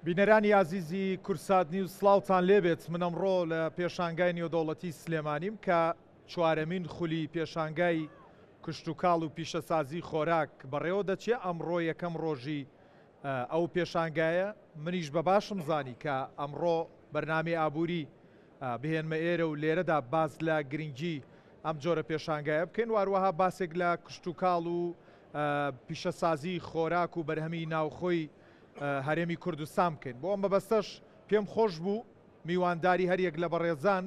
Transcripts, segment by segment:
بینەرانی ئازیزی کورسات نیوز سڵاوتان لێبێت من ئەمڕۆ لە پێشانگای نێودەوڵەتی سلێمانیم کە چوارەمین خولی پێشانگای کشتوکاڵ و پیشەسازی خۆراک بەڕێوە دەچێ ئەمڕۆ یەکەم ڕۆژی ئەو پێشانگایە منیش بە باشم زانی کە ئەمڕۆ بەرنامەی ئابووری بهێنمە ئێرە و لێرەدا باس لە گرنگی ئەم جۆرە پێشانگایە بکەین و هەروەها باسێک لە کشتوکاڵ و پیشەسازی خۆراک و بەرهەمی ناوخۆی هەرێمی کوردستان بکەین. بۆ ئەم مەبەستەش پێم خۆش بوو میوانداری هەریەک لە بەڕێزان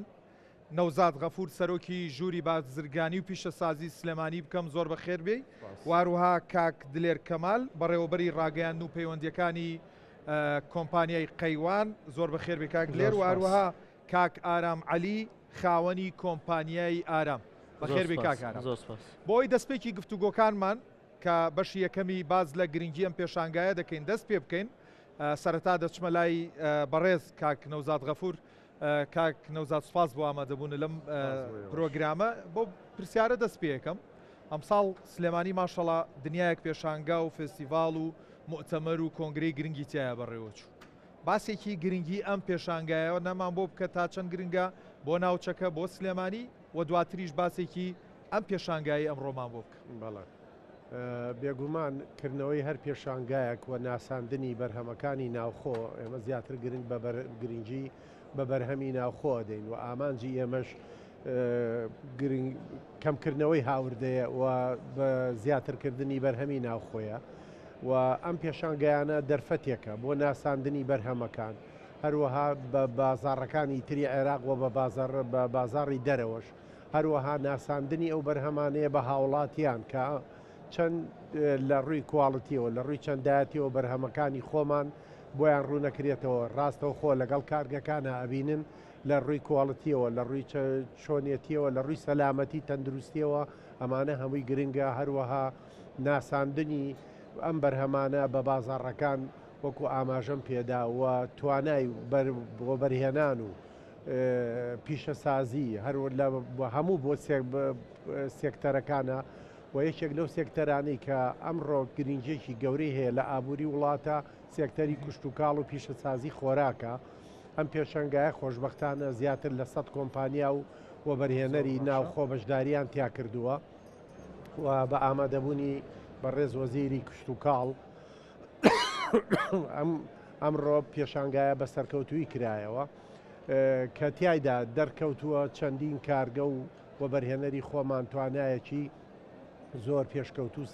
نەوزاد غەفور سەرۆکی ژووری بازرگانی و پیشەسازی سلێمانی بکەم زۆر بەخێر بێی و هەروەها کاک دلێر کەمال بەڕێوەبەری ڕاگەیاندن و پەیوەندیەکانی کۆمپانیای قەیوان زۆر بەخێر بێ کاک دلێر و هەروەها کاک ئارام عەلی خاوەنی کۆمپانیای ئارام بەخێر بێ کاک ئارام. بۆ ئەوەی دەستپێکی گفتوگۆکانمان کە بەشی یەکەمی باس لە گرنگی ئەم پێشانگایە دەکەین دەست پێ بکەین سەرەتا دەچمە لای بەڕێز کاک نەوزاد غەفور کاک نەوزاد سوپاس بۆ ئامادەبوون لەم پرۆگرامە بۆ پرسیارە دەست پێەکەم ئەمساڵ سلێمانی ماشەڵا دنیایەک پێشانگا و فێستیڤاڵ و موئتەمەر و کۆنگرەی گرنگی تایە بەڕێوەچوو باسێکی گرنگی ئەم پێشانگایەوە نەمان بۆ بکە تا چەند گرنگە بۆ ناوچەکە بۆ سلێمانی و دواتریش باسێکی ئەم پێشانگایەی ئەمڕۆمان بۆ بکە. بەڵێ. بێگومان کردنەوەی هەر پێشانگایەک و ناساندنی بەرهەمەکانی ناوخۆ، ئێمە زیاتر گرنگ بە گرنگی بە بەرهەمی ناوخۆ ئەدەین و ئامانجی ئێمەش کەمکردنەوەی هاوردەیە و بە زیاترکردنی بەرهەمی ناوخۆیە و ئەم پێشانگایانە دەرفەتێکە بۆ ناساندنی بەرهەمەکان هەروەها بە بازاڕەکانی تری عێراق و بە بازاڕی دەرەوەش. هەروەها ناساندنی ئەو بەرهەمانەیە بە هاوڵاتیان کە چەند لە ڕووی کواڵتیەوە لە ڕووی چەندایەتیەوە بەرهەمەکانی خۆمان بۆیان ڕوونەکرێتەوە ڕاستەوخۆ لەگەڵ کارگەکانە ئەبینن لە ڕووی کواڵتیەوە لە ڕووی چۆنیەتیەوە لە ڕووی سەلامەتی تەندروستیەوە ئەمانە هەمووی گرنگە هەروەها ناساندنی ئەم بەرهەمانە بە بازاڕەکان وەکو ئاماژەم پێدا و توانای وەبەرهێنان و پیشەسازی هەر لە هەموو بۆ سێکتەرەکانە و یەکێک لەو سێکتەرانەی کە ئەمڕۆ گرنگیەکی گەورەی هەیە لە ئابووری وڵاتە سێکتەری کشتوکاڵ و پیشەسازی خۆراکە ئەم پێشەنگایە خۆشببختانە زیاتر لە 100 کۆمپانیا و وەبەرهێنەری ناوخۆ بەشداریان تیا کردووە و بە ئامادەبوونی بەڕێز وەزیری کشتوکاڵ ئەم ئەمڕۆ پێشانگایە بە سەرکەوتووی کرایەوە کە تیایدا دەرکەوتووە چەندین کارگە و وەبەرهێنەری خۆمان توانایەکی زۆر پێشکەوتوو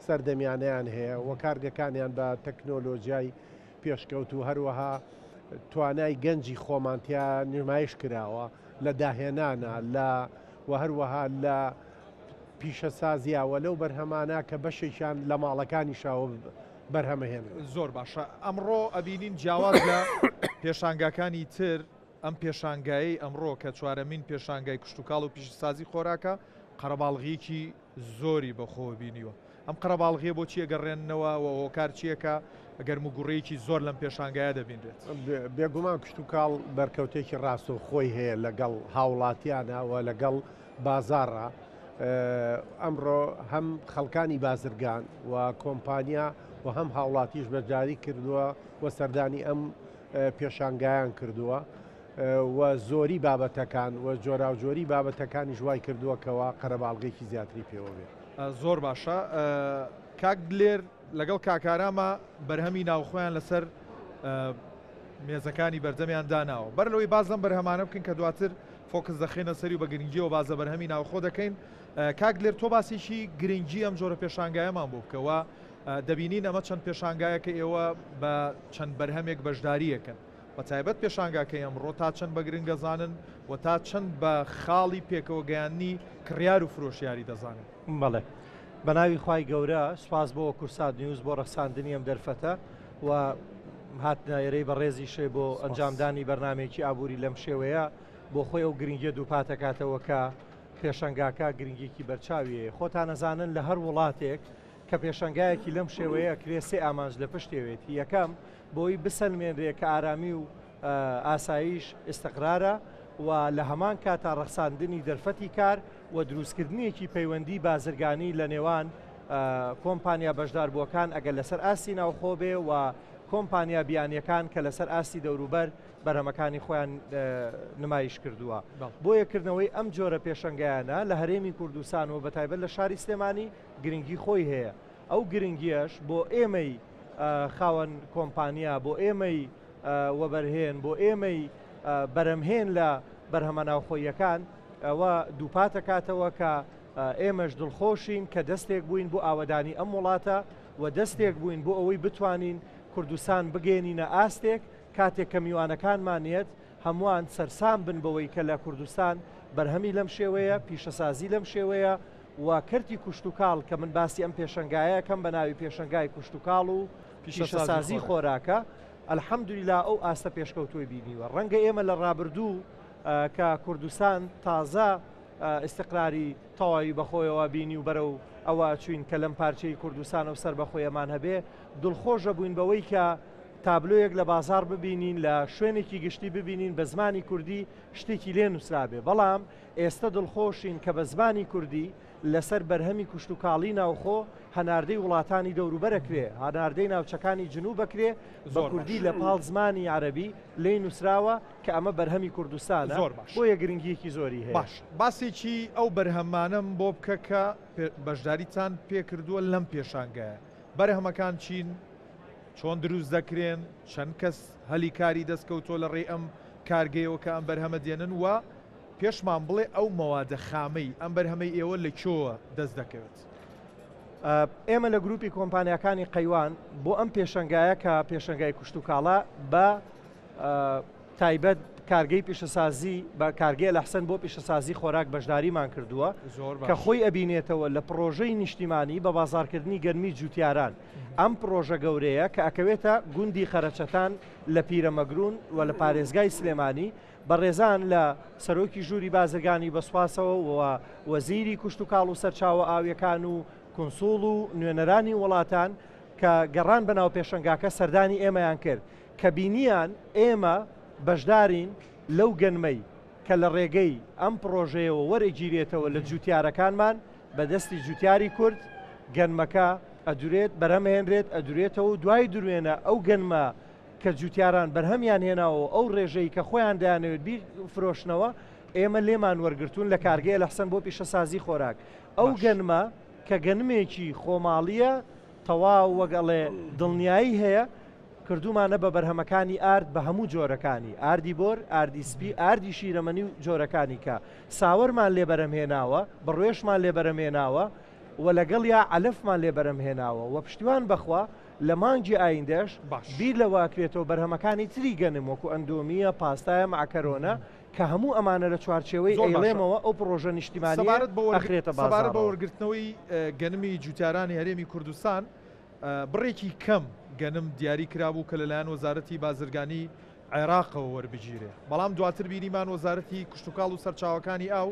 سەردەمیانەیان هەیە و کارگەکانیان بە تەکنۆلۆژیای پێشکەوتوو هەروەها توانای گەنجی خۆمان تیا نمایش کراوە لە داهێنانە لە و هەروەها لە پیشەسازیە و لەو بەرهەمانە کە بەشێکیان لە ماڵەکانیشەوە بەرهەمەهێنن. زۆر باشە ئەمڕۆ ئەبینین جیاواز لە پێشانگاکانی تر ئەم پێشانگایەی ئەمڕۆ کە چوارەمین پێشانگای کشتوکاڵ و پیشەسازی خۆراکە قەرەباڵغیەکی زۆری بەخۆوە بینیوە ئەم قەرەباڵغیە بۆچی ئەگەڕێننەوە و هۆکار چییە کە گەرموگوڕیەکی زۆر لەم پێشانگایە دەبینرێت؟ بێگومان کشتوکاڵ بەرکەوتێکی ڕاستەوخۆی هەیە لەگەڵ هاوڵاتیانە و لەگەڵ بازاڕە، ئەمڕۆ هەم خەڵکانی بازرگان و کۆمپانیا و هەم هاوڵاتیش بەشداری کردووە و سەردانی ئەم پێشانگایان کردووە و زۆری بابەتەکان و جۆراوجۆری بابەتەکانیش وای کردووە کەوا قەرەباڵغێکی زیاتری پێوە بێت. زۆر باشە کاک دلێر لەگەڵ کاک ئاراما بەرهەمی ناوخۆیان لەسەر مێزەکانی بەردەمیان داناوە بەر لەوەی باس لەم بەرهەمانە بکەین کە دواتر فۆکس دەخەینە سەری و بە گرنگیەوە باس لە بەرهەمی ناوخۆ دەکەین کاک دلێر تۆ باسێکی گرنگی ئەم جۆرە پێشانگایەمان بۆ بکە و دەبینین ئەمە چەند پێشانگایەکە ئێوە بە چەند بەرهەمێک بەشداریەکەن بە تایبەت پێشانگاکەی ئەمڕۆ تا چەند بە گرنگ دەزانن و تا چەند بە خاڵی پێکەوە گەیاندنی کڕیار و فرۆشیاری دەزانن؟ بەڵێ. بەناوی خوای گەورە سوپاس بۆ کوردسات نیوز بۆ ڕەخساندنی ئەم دەرفەتە و هاتنە ئێرەی بەڕێزیشێ بۆ ئەنجامدانی بەرنامەیەکی ئابووری لەم شێوەیە بۆ خۆی ئەو گرنگیە دووپاتەکاتەوە کە پێشەنگاکە گرنگیەکی بەرچاوی هەیە. خۆتان ئەزانن لە هەر وڵاتێک کە پێشەنگایەکی لەم شێوەیە ئەکرێ سێ ئامانج لە پشتێوێتی یەکەم بۆی بسەلمێنرێ کە ئارامی و ئاسایش، ئیستقرارە، و لە هەمان کاتا ڕەخساندنی دەرفەتی کار و دروستکردنێکی پەیوەندی بازرگانی لە نێوان کۆمپانیا بەشداربووەکان ئەگەر لەسەر ئاستی ناوخۆ بێ و. کۆمپانیا بیانیەکان کە لەسەر ئاستی دەوروبەر بەرهەمەکانی خۆیان نمایش کردووە. بۆیە کردنەوەی ئەم جۆرە پێشەنگایانە لە هەرێمی کوردستان و بەتایبەت لە شاری سلێمانی گرنگی خۆی هەیە. ئەو گرنگیەش بۆ ئێمەی خاوەن کۆمپانیا، بۆ ئێمەی وەبەرهێن، بۆ ئێمەی بەرەمهێن لە بەرهەمە ناوخۆییەکان ئەوە دووپاتەکاتەوە کە ئێمەش دڵخۆشین کە دەستێک بووین بۆ ئاوەدانی ئەم وڵاتە و دەستێک بووین بۆ ئەوەی بتوانین کوردستان بگەیەنینە ئاستێک کاتێک کە میوانەکانمان یەت هەمووان سەرسام بن بەوەی کە لە کوردستان بەرهەمی لەم شێوەیە، پیشەسازی لەم شێوەیە و کەرتی کوشتوکاڵ کە من باسی ئەم پێشەنگایە ئەکەم بە ناوی پێشەنگای کوشتوکاڵ و پیشەسازی خۆراکە الحمدللە ئەو ئاستە پێشکەوتووەی بینیوە. ڕەنگە ئێمە لە ڕابردوو کە کوردستان تازە ئیستقراری تەواوی بەخۆیەوە بینی و بەرەو ئەوە ئەچووین کە لەم پارچەی کوردستانە و سەربەخۆیەمان هەبێ، دڵخۆشە بووین بەوەی کە تابلۆیەک لە بازاڕ ببینین، لە شوێنێکی گشتی ببینین بە زمانی کوردی شتێکی لێ نووسرابێ، بەڵام ئێستە دڵخۆشین کە بە زمانی کوردی لەسەر بەرهەمی کوشتوکاڵی ناوخۆ هەناردەی وڵاتانی دەوروبەر ئەکرێ، هەناردەی ناوچەکانی جنوب ئەکرێ، بە کوردی لە پاڵ زمانی عەرەبی لێی نووسراوە کە ئەمە بەرهەمی کوردستانە، بۆیە گرنگییەکی زۆری هەیە. باش باسێکی ئەو بەرهەمانەم بۆ بکە کە بەشداریتان پێکردووە لەم پێشانگایە، بەرهەمەکان چین؟ چۆن دروست دەکرێن؟ چەند کەس هەلی کاری دەستکەوتووە لە ڕێی ئەم کارگەیەوە کە ئەم بەرهەمە دێنن و پێشمان بڵێ ئەو مەوادە خامەی ئەم بەرهەمەی ئێوە لە کوێوە دەست دەکەوێت؟ ئێمە لە گروپی کۆمپانیاکانی قەیوان بۆ ئەم پێشەنگایە کە پێشەنگای کوشتوکاڵە بە تایبەت کارگەی پیشەسازی بە کارگەی ئەلەحسەن بۆ پیشەسازی خۆراک بەشداریمان کردووە کە خۆی ئەبینێتەوە لە پڕۆژەی نیشتیمانی بە بازاڕکردنی گەنمی جوتیاران ئەم پڕۆژە گەورەیە کە ئەکەوێتە گوندی قەرەچەتان لە پیرەمەگرون و لە پارێزگای سلێمانی بەڕێزان لە سەرۆکی ژووری بازرگانی بە سوپاسەوە و وەزیری کوشتوکاڵ و سەرچاوە ئاویەکان و کونسوڵ و نوێنەرانی وڵاتان کە گەڕان بەناو پێشەنگاکە سەردانی ئێمەیان کرد کە بینیان ئێمە بەشدارین لەو گەنمەی کە لە ڕێگەی ئەم پڕۆژەیەوە وەرئەگیرێتەوە لە جوتیارەکانمان بە دەستی جوتیاری کورد گەنمەکە ئەدورێت بەرهەمهێنرێت ئەدورێتەوە و دوای دروێنە ئەو گەنمە کە جوتیاران بەرهەمیان هێناوە و ئەو ڕێژەی کە خۆیان دەیانەوێت بیفرۆشنەوە ئێمە لێمان وەرگرتوون لە کارگەی ئەلحسەن بۆ پیشەسازی خۆراک ئەو گەنمە کە گەنمێکی خۆماڵییە تەواو وەک ئەڵێ دڵنیایی هەیە کردوومانە بە بەرهەمەکانی ئارد بە هەموو جۆرەکانی، ئاردی بۆر، ئاردی سپی، ئاردی شیرەمەنی و جۆرەکانی کە ساوەرمان لێ بەرهەمهێناوە، بڕوێشمان لێ بەرهەمهێناوە و لەگەڵیا عەلەفمان لێ بەرهەمهێناوە و پشتیوان بەخوا لە مانگی ئایندەش بیر لەوە ئەکرێتەوە بەرهەمەکانی تری گەنم وەکو ئەندۆمییە، پاستایە، مەعکەرۆنە کە هەموو ئەمانە لە چوارچێوەی ئەیڵێمەوە ئەو پڕۆژە نیشتیمانییە ئەخرێتە سەبارەت بە بازاڕەوە. وەرگرتنەوەی گەنمی جوتیارانی هەرێمی کوردستان، بڕێکی کەم گەنم دیاری کرابوو کە لەلایەن وەزارەتی بازرگانی عێراقەوە وەربگیرێ، بەڵام دواتر بینیمان وەزارەتی کشتوکاڵ و سەرچاوەکانی ئاو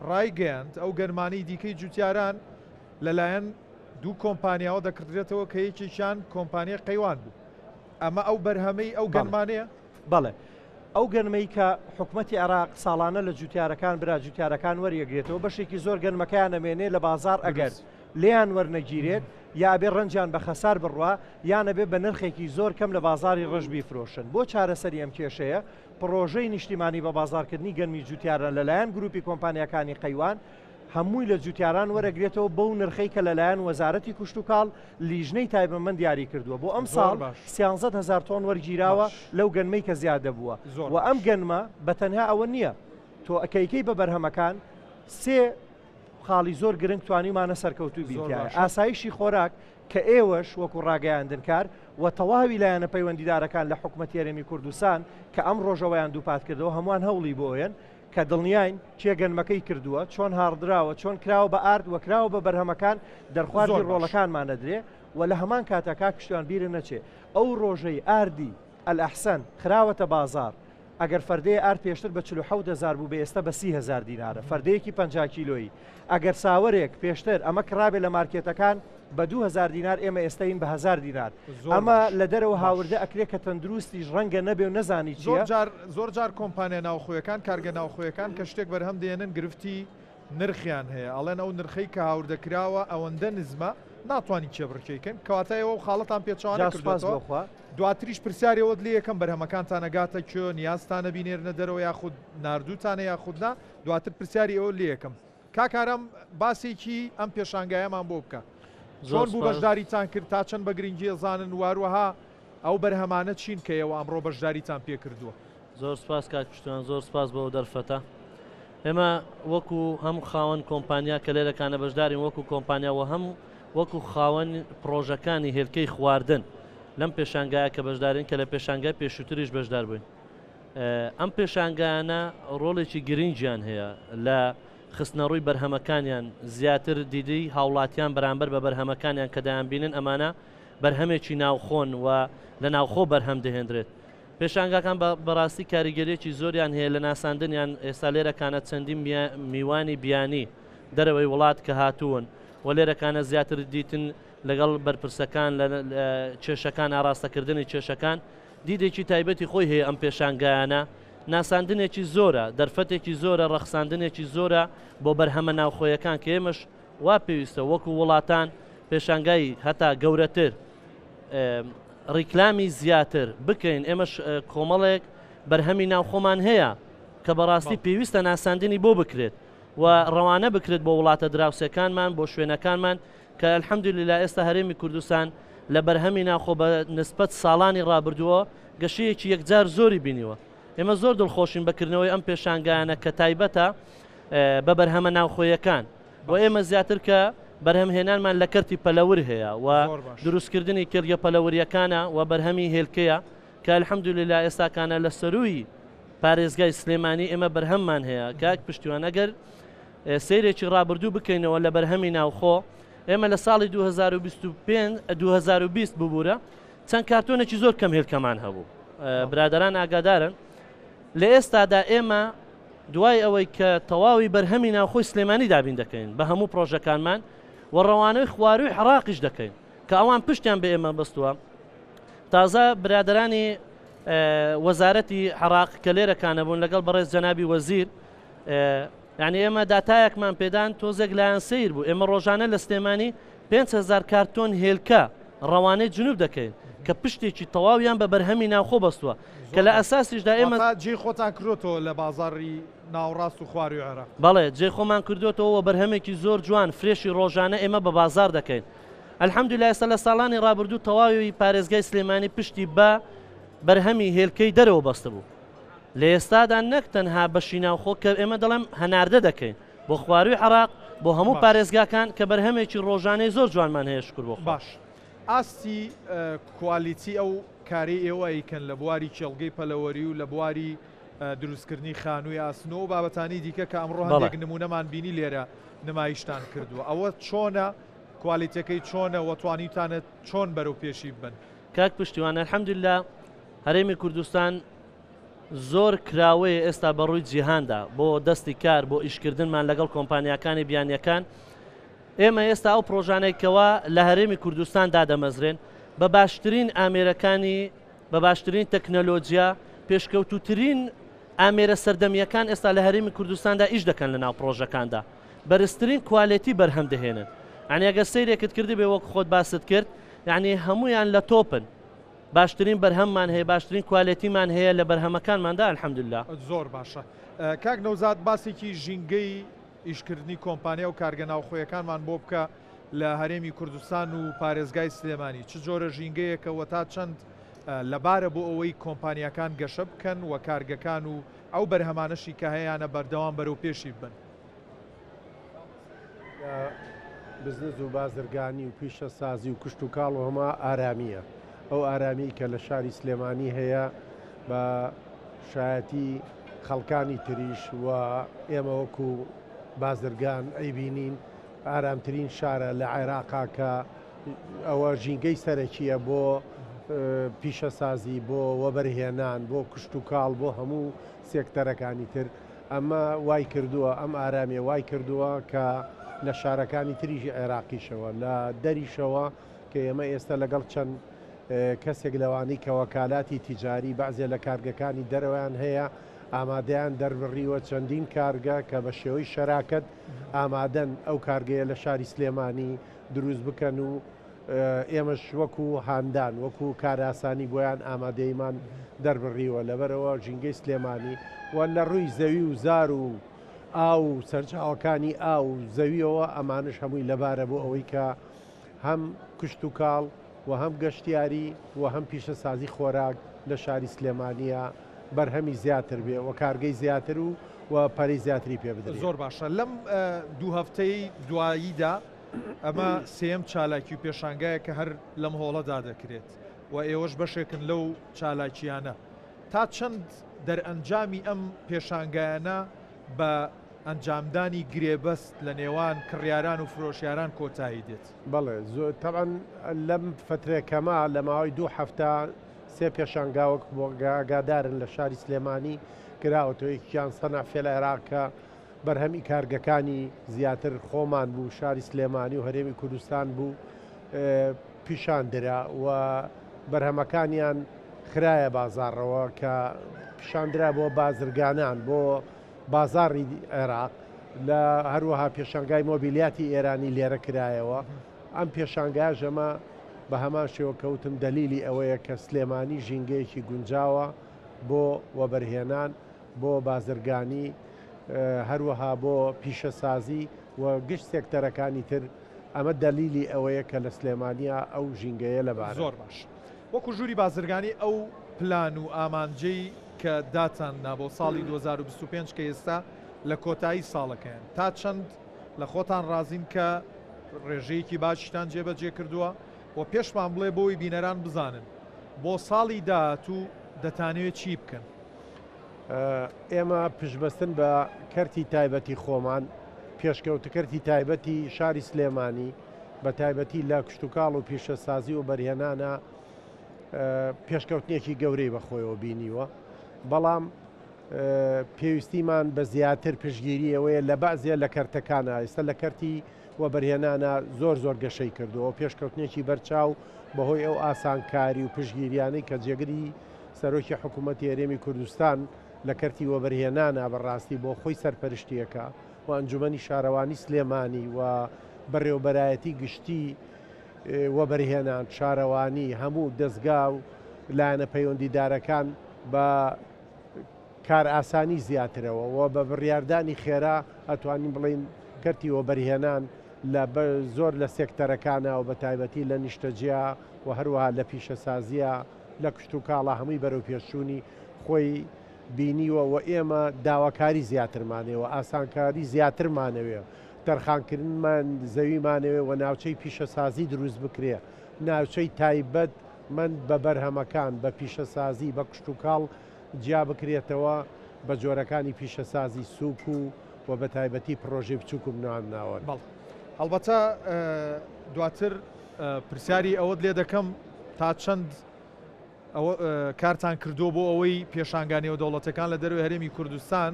ڕایگەیاند ئەو گەنمانەی دیکەی جوتیاران لەلایەن دوو کۆمپانیاوە دەکڕدرێتەوە کە یەکێکیان کۆمپانیای قەیوان بوو. ئەمە ئەو بەرهەمەی ئەو گەنمانەیە؟ بەڵێ. ئەو گەنمەی کە حکومەتی عێراق ساڵانە لە جوتیارەکان برا جوتیارەکان وەریەگرێتەوە بەشێکی زۆر گەنمەکەیان ئەمێنێ لە بازاڕ ئەگەر لێیان وەرنەگیرێت یا ئەبێ ڕەنجیان بە خەسار بڕوا یان ئەبێ بە نرخێکی زۆر کەم لە بازاڕی ڕەش بیفرۆشن. بۆ چارەسەری ئەم کێشەیە پڕۆژەی نیشتیمانی بە بازاڕکردنی گەنمی جوتیاران لەلایەن گروپی کۆمپانیاکانی قەیوان هەمووی لە جوتیاران وەرەگرێتەوە بەو نرخەی کە لەلایەن وەزارەتی کوشتوکاڵ لیژنەی تایبەمەند دیاری کردووە بۆ ئەمساڵ 13 هەزار تۆن وەرگیراوە لەو گەنمەی کە زیادە بووە و ئەم گەنمە بە تەنها ئەوە نییە تۆ ئەکەیکەی بە بەرهەمەکان سێ خاڵی زۆر گرنگ توانیومانە سەرکەوتوو بین تیایا ئاسایشی خۆراک کە ئێوەش وەکو ڕاگەیاندنکار و تەواوی لایەنە پەیوەندیدارەکان لە حکومەتی هەرێمی کوردستان کە ئەم ڕۆژەوەیان دووپات کردەوە هەمووان هەوڵی بۆیەن کە دڵنیاین کێ گەنمەکەی کردووە، چۆن هاڕدراوە، چۆن کراوە بە ئارد و کراوە بە بەرهەمەکان، دەرخواردی ڕۆڵەکانمان ئەدرێ و لە هەمان کاتا کاک پشتیوان بیرت نەچێ ئەو ڕۆژەی ئاردی، الاحسن، خراوەتە بازاڕ ئەگەر فەردەیە ئارد پێشتر بە 47 هەزار بووبێ ئێستا بە 30 هەزار دینارە فەردەیەکی 50 کیلۆیی ئەگەر ساوەرێک پێشتر ئەمە کڕابێ لە مارکێتەکان بە 2000 دینار ئێمە ئێستا ین بە هەزار دینار ئەمە لە دەرەوە هاوردە ئەکرێ کە تەندروستیش ڕەنگە نەبێ و نەزانی چیە. زۆر جار زۆر جار کۆمپانیا ناوخۆیەکان کارگە ناوخۆیەکان کە شتێک بەرهەم دێنن گرفتی نرخیان هەیە ئەڵێن ئەو نرخەی کە هاوردە کراوە ئەوەندە نزمە. ناتوانین کێبڕکێی کەین، کەواتە ئێوە ئەو خاڵەتان پێچەوانە جا سوپاس کردووەتەوە. بۆ خوا. دواتریش پرسیاری ئەوەت لێ یەکەم بەرهەمەکانتان ئەگاتە کوێ، نیازتانە بینێرنە دەرەوە یاخود ناردووتانە یاخود نا، دواتر پرسیاری ئەوەت لێ یەکەم. کاک ئارام باسێکی ئەم پێشانگایەمان بۆ بکە. زۆر چۆن بوو سوپاس. بەشداریتان کرد، تا چەند بە گرنگی ئەزانن و هەروەها ئەو بەرهەمانە چین کە ئێوە ئەمڕۆ بەشداریتان پێ کردووە؟ زۆر سوپاس کاک پشتیوان، زۆر سوپاس بۆ ئەو دەرفەتە. ئێمە وەکو هەم خاوەن کۆمپانیا کە لێرەکانە بەشدارین وەکو کۆمپانیا و هەم وەکو خاوەن پڕۆژەکانی هێلکەی خواردن لەم پێشانگایە کە بەشدارین کە لە پێشانگای پێشووتریش بەشدار بووین. ئەم پێشانگایانە ڕۆڵێکی گرنگیان هەیە لە خستنەڕووی بەرهەمەکانیان زیاتر دیدی هاوڵاتیان بەرامبەر بە بەرهەمەکانیان کە دەیانبینن ئەمانە بەرهەمێکی ناوخۆن و لە ناوخۆ بەرهەم دەهێندرێت. پێشانگاکان بەڕاستی کاریگەریەکی زۆریان هەیە لە ناساندنیان، ئێستا لێرەکانە چەندین میوانی بیانی دەرەوەی وڵات کە هاتوون و لێرەکانە زیاتر دیتن لەگەڵ بەرپرسەکان لە کێشەکان ئاراستەکردنی کێشەکان دیدێکی تایبەتی خۆی هەیە ئەم پێشانگایانە ناساندنێکی زۆرە دەرفەتێکی زۆرە ڕەخساندنێکی زۆرە بۆ بەرهەمە ناوخۆیەکان کە ئێمەش وا پێویستە وەکو وڵاتان پێشانگای هەتا گەورەتر ڕیکلامی زیاتر بکەین، ئێمەش کۆمەڵێک بەرهەمی ناوخۆمان هەیە کە بەڕاستی پێویستە ناساندنی بۆ بکرێت و ڕەوانە بکرێت بۆ وڵاتە دراوسێکانمان بۆ شوێنەکانمان کە الحمدللە ئێستا هەرێمی کوردستان لە بەرهەمی ناوخۆ بە نسبەت ساڵانی ڕابردووە گەشەیەکی یەکجار زۆری بینیوە. ئێمە زۆر دڵخۆشین بە کردنەوەی ئەم پێشانگایانە کە تایبەتە بە بەرهەمە ناوخۆیەکان. بۆ ئێمە زیاتر کە بەرهەمهێنانمان لە کەرتی پەلەور هەیە و دروستکردنی کێڵگە پەلەورییەکانە و بەرهەمی هێلکەیە کە الحمدللە ئێستاکانە لە سەرووی پارێزگای سلێمانی ئێمە بەرهەممان هەیە کاک پشتیوان ئەگەر سەیرێکی ڕابردوو بکەینەوە لە بەرهەمی ناوخۆ ئێمە لە ساڵی 2025 2020 ببوورە چەند کارتۆنێکی زۆر کەم هێلکەمان هەبوو برادران ئاگادارن لە ئێستادا ئێمە دوای ئەوەی کە تەواوی بەرهەمی ناوخۆی سلێمانی دابین دەکەین بە هەموو پڕۆژەکانمان و ڕەوانەی خوارووی عێراقیش دەکەین کە ئەوان پشتیان بە ئێمە بەستووە تازە برادەرانی وەزارەتی عێراق کە لێرەکانە بوون لەگەڵ بەڕێز جەنابی وەزیر یعنی ئێمە داتایەکمان پێدان تۆزێک لایەن سیر بوو ئێمە ڕۆژانە لە سلێمانی 5هزار کارتۆن هێلکە ڕەوانەی جنوب دەکەین کە پشتێکی تەواویان بە بەرهەمی ناوخۆ بەستووە کە لە ئەساسیشدا ئێمە. واتە جێی خۆتان کردۆتەوە لە بازاڕی ناوەڕاست و خوارووی عێراق؟ بەڵێ جێی خۆمان کردۆتەوە و بەرهەمێکی زۆر جوان فرێشی ڕۆژانە ئێمە بە بازاڕ دەکەین الحمدللە ئێستا لە ساڵانی ڕابردوو تەواوی پارێزگای سلێمانی پشتی بە بەرهەمی هێلکەی دەرەوە بەستبوو لە ئێستادا نەک تەنها بەشی ناوخۆ کە ئێمە دەڵێم هەناردە دەکەین بۆ خوارووی عێراق بۆ هەموو پارێزگاکان کە بەرهەمێکی ڕۆژانەی زۆر جوانمان هەیە شوکر بۆ خوا. باش ئاستی کوالیتی ئەو کارەی ئێوە ئەیکەن لە بواری کێڵگەی پەلەوەری و لە بواری دروستکردنی خانووی ئاسن و ئەو بابەتانەی دیکە کە ئەمڕۆ هەندێک نموونەمان بینی لێرە نمایشتان کردووە ئەوە چۆنە کوالیتەکەی چۆنە و توانیوتانە چۆن بەرەو پێشی ببەن؟ کاک پشتیوان الحمدللە هەرێمی کوردستان زۆر کراوەیە ئێستا بە ڕووی جیهاندا بۆ دەستی کار بۆ ئیشکردنمان لەگەڵ کۆمپانیاکانی بیانیەکان ئێمە ئێستا ئەو پرۆژانەی کەوا لە هەرێمی کوردستان دادەمەزرێن بە باشترین ئامێرەکانی بە باشترین تەکنەلۆجیا پێشکەوتوترین ئامێرە سەردەمیەکان ئێستا لە هەرێمی کوردستاندا ئیش دەکەن لە ناو پرۆژەکاندا بەرزترین کوالێتی بەرهەم دەهێنن یعنی ئەگەر سەیرێکت کردبێ وەک خۆت باست کرد یعنی هەمویان لە تۆپن باشترین بەرهەممان هەیە باشترین کوالێتیمان هەیە لە بەرهەمەکانماندا الحمدللە. زۆر باشە کاک نەوزاد باسێکی ژینگەی ئیشکردنی کۆمپانیا و کارگە ناوخۆیەکانمان بۆ بکە لە هەرێمی کوردستان و پارێزگای سلێمانی چ جۆرە ژینگەیەکە و تا چەند لەبارە بۆ ئەوەی کۆمپانیاکان گەشە بکەن و کارگەکان و ئەو بەرهەمانەشی کە هەیانە بەردەوام بەرەو پێشی ببەن؟ لە بزنس و بازرگانی و پیشەسازی و کشتوکاڵ و هەما ئارامییە. ئەو ئارامیی کە لە شاری سلێمانی هەیە بە شایەتی خەڵکانی تریش و ئێمە وەکو بازرگان ئەیبینین ئارامترین شارە لە عێراقا کە ئەوە ژینگەی سەرەکییە بۆ پیشەسازی، بۆ وەبەرهێنان، بۆ کشتوکاڵ، بۆ هەموو سێکتەرەکانی تر. ئەمە وای کردووە، ئەم ئارامییە وای کردووە کە لە شارەکانی تریشی عێراقیشەوە، لە دەریشەوە کە ئێمە ئێستا لەگەڵ چەند کەسێک لەوانەی کە وەکالاتی تیجاری بەعزێ لە کارگەکانی دەرەوەیان هەیە، ئامادەیان دەربڕیوە چەندین کارگە کە بە شێوەی شەراکەت ئامادەن ئەو کارگەیە لە شاری سلێمانی دروست بکەن و ئێمەش وەکو هاندان وەکو کارئاسانی بۆیان ئامادەیمان دەربڕیوە لەبەرئەوە ژینگەی سلێمانی و لە ڕووی زەوی و زار و ئاو و سەرچاوەکانی ئاو و زەویەوە ئەمانەش هەمووی لەبارە بۆ ئەوەی کە هەم کشتوکاڵ و هەم گەشتیاری و هەم پیشەسازی خۆراک لە شاری سلێمانییە بەرهەمی زیاتر بێ و کارگەی زیاتر و و پەرەی زیاتری پێ بدرێ. زۆر باشە لەم دوو هەفتەی دواییدا ئەمە سێیەم چالاکی و پێشانگایە کە هەر لەم هۆڵەدا دەکرێت و ئێوەش بەشێکن لەو چالاکییانە. تا چەند دەرئەنجامی ئەم پێشانگایانە بە ئەنجامدانی گرێبەست لە نێوان کڕیاران و فرۆشیاران کۆتایی دێت؟ بەڵێ تەبعەن لەم فەترە کەمە لە ماوەی دوو هەفتە سێ پێشانگا وەک ئاگادارن لە شاری سلێمانی کراوەتەوە، یەکیان سەنع فێل عێراق کە بەرهەمی کارگەکانی زیاتر خۆمان بوو شاری سلێمانی و هەرێمی کوردستان بوو پیشان درا و بەرهەمەکانیان خرایە بازاڕەوە کە پیشاندرا بۆ بازرگانان بۆ بازاڕی عێراق لە هەروەها پێشانگای مۆبیلیاتی ئێرانی لێرە کرایەوە ئەم پێشانگایەش ئەمە بە هەمان شێوە کەوتم دەلیلی ئەوەیە کە سلێمانی ژینگەیەکی گونجاوە بۆ وەبەرهێنان بۆ بازرگانی هەروەها بۆ پیشەسازی و گشت سێکتەرەکانی تر ئەمە دەلیلی ئەوەیە کە لە سلێمانیا ئەو ژینگەیە لەبارە. زۆر باش وەکو ژووری بازرگانی ئەو پلان و ئامانجەی کە داتان نا بۆ ساڵی 2025 کە ئێستا لە کۆتایی ساڵەکەیان تا چەند لە خۆتان ڕازین کە ڕێژەیەکی باشیتان جێبەجێ کردووە و پێشمان بڵێ بۆی بینەران بزانن بۆ ساڵی داهاتوو دەتانەوێت چی بکەن؟ ئێمە پشتبەستن بە کەرتی تایبەتی خۆمان، پێشکەوت کەرتی تایبەتی شاری سلێمانی بە تایبەتی لە کشتوکاڵ و پیشەسازی و بەرهێنانە پێشکەوتنێکی گەورەی بەخۆیەوە بینیوە، بەڵام پێویستیمان بە زیاتر پشتگیری ئەوەیە لە بەعزێ لە کەرتەکانە ئێستا لە کەرتی وەبەرهێنانە زۆر زۆر گەشەی کردووە پێشکەوتنێکی بەرچاو بەهۆی ئەو ئاسانکاری و پشتگیریانەی کە جێگری سەرۆکی حکوومەتی هەرێمی کوردستان لە کەرتی وەبەرهێنانە بەڕاستی بۆ خۆی سەرپەرشتیەکە و ئەنجومەنی شارەوانی سلێمانی و بەڕێوەبەرایەتی گشتی وەبەرهێنان، شارەوانی، هەموو دەزگا و لایەنە پەیوەندیدارەکان بە کارئاسانی زیاترەوە و بە بڕیاردانی خێرا ئەتوانین بڵێین کەرتی وەبەرهێنان لە زۆر لە سێکتەرەکانە و بە تایبەتی لە نیشتەجێ و هەروەها لە پیشەسازیە لە کشتوکاڵا هەمووی بەرەوپێشچوونی خۆی بینیوە و ئێمە داواکاری زیاترمانەوێ و ئاسانکاری زیاترمانەوێ تەرخانکردنمان زەویمانەوێ و ناوچەی پیشەسازی دروست بکرێ ناوچەی تایبەت مەند بە بەرهەمەکان بە پیشەسازی بە کشتوکاڵ جیا بکرێتەوە بە جۆرەکانی پیشەسازی سووک و و بە تایبەتی پڕۆژەی بچووک و ناوەند. بەڵێ هەڵبەتە دواتر پرسیاری ئەوەت لێ دەکەم تا چەند ئەوە کارتان کردووە بۆ ئەوەی پێشانگا نێودەوڵەتەکان لە دەرەوەی هەرێمی کوردستان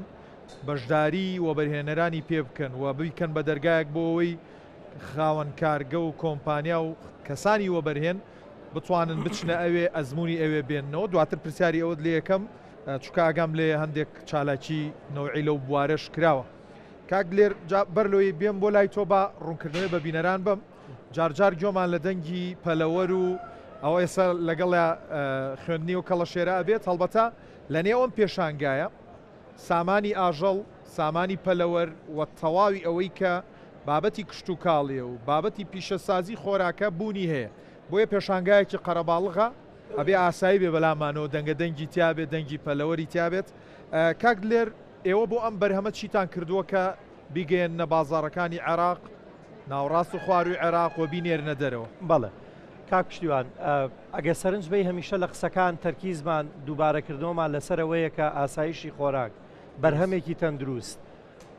بەشداری وەبەرهێنەرانی پێ بکەن و بیکەن بە دەرگایەک بۆ ئەوەی خاوەن کارگە و کۆمپانیا و کەسانی وەبەرهێن بتوانن بچنە ئەوێ ئەزموونی ئەوێ بێننەوە دواتر پرسیاری ئەوەت لێ یەکەم چونکە ئاگام لێ هەندێک چالاکی نەوعی لەو بوارەش کراوە کاک دلێر جا بەر لەوەی بێم بۆ لای تۆ با ڕوونکردنەوەی بە بینەران بەم جارجار گۆمان لە دەنگی پەلەوەر و ئەوە ئێستا لەگەڵ خوێندنی و کەڵەشێرە ئەبێت هەڵبەتە لە نێو ئەم پێشانگایە سامانی ئاژەڵ، سامانی پەلەوەر و تەواوی ئەوەی کە بابەتی کشتوکاڵیە و بابەتی پیشەسازی خۆراکە بوونی هەیە بۆیە پێشانگایەکی قەرەباڵغە ئەبێ ئاسایی بێ بەلامانەوە دەنگە دەنگی تیابێت دەنگی پەلەوەری تیابێت کاک دلێر ئێوە بۆ ئەم بەرهەمە چیتان کردووە کە بیگەیەننە بازاڕەکانی عێراق ناوەڕاست و خوارووی عێراق و بینێرنە دەرەوە؟ بەڵێ کاک پشتیوان ئەگەر سەرنج بەی هەمیشە لە قسەکان تەرکیزمان دووبارەکردنەوەمان لەسەر ئەوەیە کە ئاسایشی خۆراک بەرهەمێکی تەندروست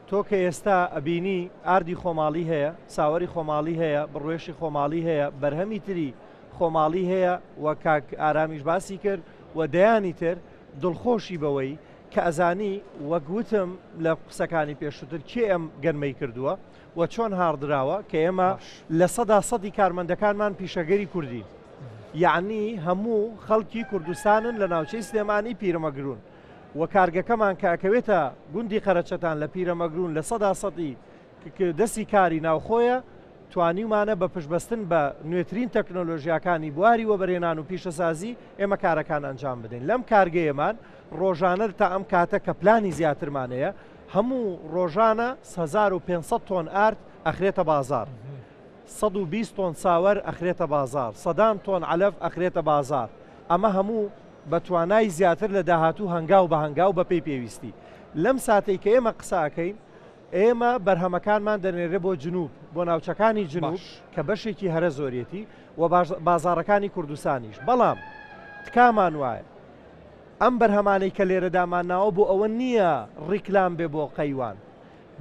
تۆ کە ئێستا ئەبینی ئاردی خۆماڵی هەیە ساوەری خۆماڵی هەیە بڕوێشی خۆماڵی هەیە بەرهەمی تری خۆماڵی هەیە و کاک ئارامیش باسی کرد و دەیانی تر دڵخۆشی بەوەی کە ئەزانی وەک وتم لە قسەکانی پێشووتر کێ ئەم گەنمەی کردووە و چۆن هاڕدراوە کە ئێمە 100%ی کارمەندەکانمان پیشەگەری کوردین یەعنی هەموو خەڵکی کوردستانن لە ناوچەی سلێمانی پیرەمەگرون. و کارگەکەمان کە ئەکەوێتە گوندی قەرەچەتان لە پیرەمەگرون لە سەدا سەدی دەستی کاری ناوخۆیە، توانیومانە بە پشتبەستن بە نوێترین تەکنۆلۆژیاکانی بواری وەبەرهێنان و پیشەسازی ئێمە کارەکان ئەنجام بدەین. لەم کارگەیەمان ڕۆژانە تا ئەم کاتە کە پلانی زیاترمان هەیە هەموو ڕۆژانە 1500 تۆن ئارد ئەخرێتە بازاڕ، 120 تۆن ساوەر ئەخرێتە بازاڕ، سەدان تۆن عەلەف ئەخرێتە بازاڕ، ئەمە هەموو بە توانای زیاتر لە داهاتوو هەنگاو بە هەنگاو بەپێی پێویستی. لەم ساتەی کە ئێمە قسە ئەکەین ئێمە بەرهەمەکانمان دەنێرێ بۆ جنوب، بۆ ناوچەکانی جنوب کە بەشێکی هەرە زۆریەتی و بازاڕەکانی کوردستانیش. بەڵام تکامان وایە ئەم بەرهەمانەی کە لێرە دامانناوە بۆ ئەوە نییە ڕیکلام بێ بۆ قەیوان،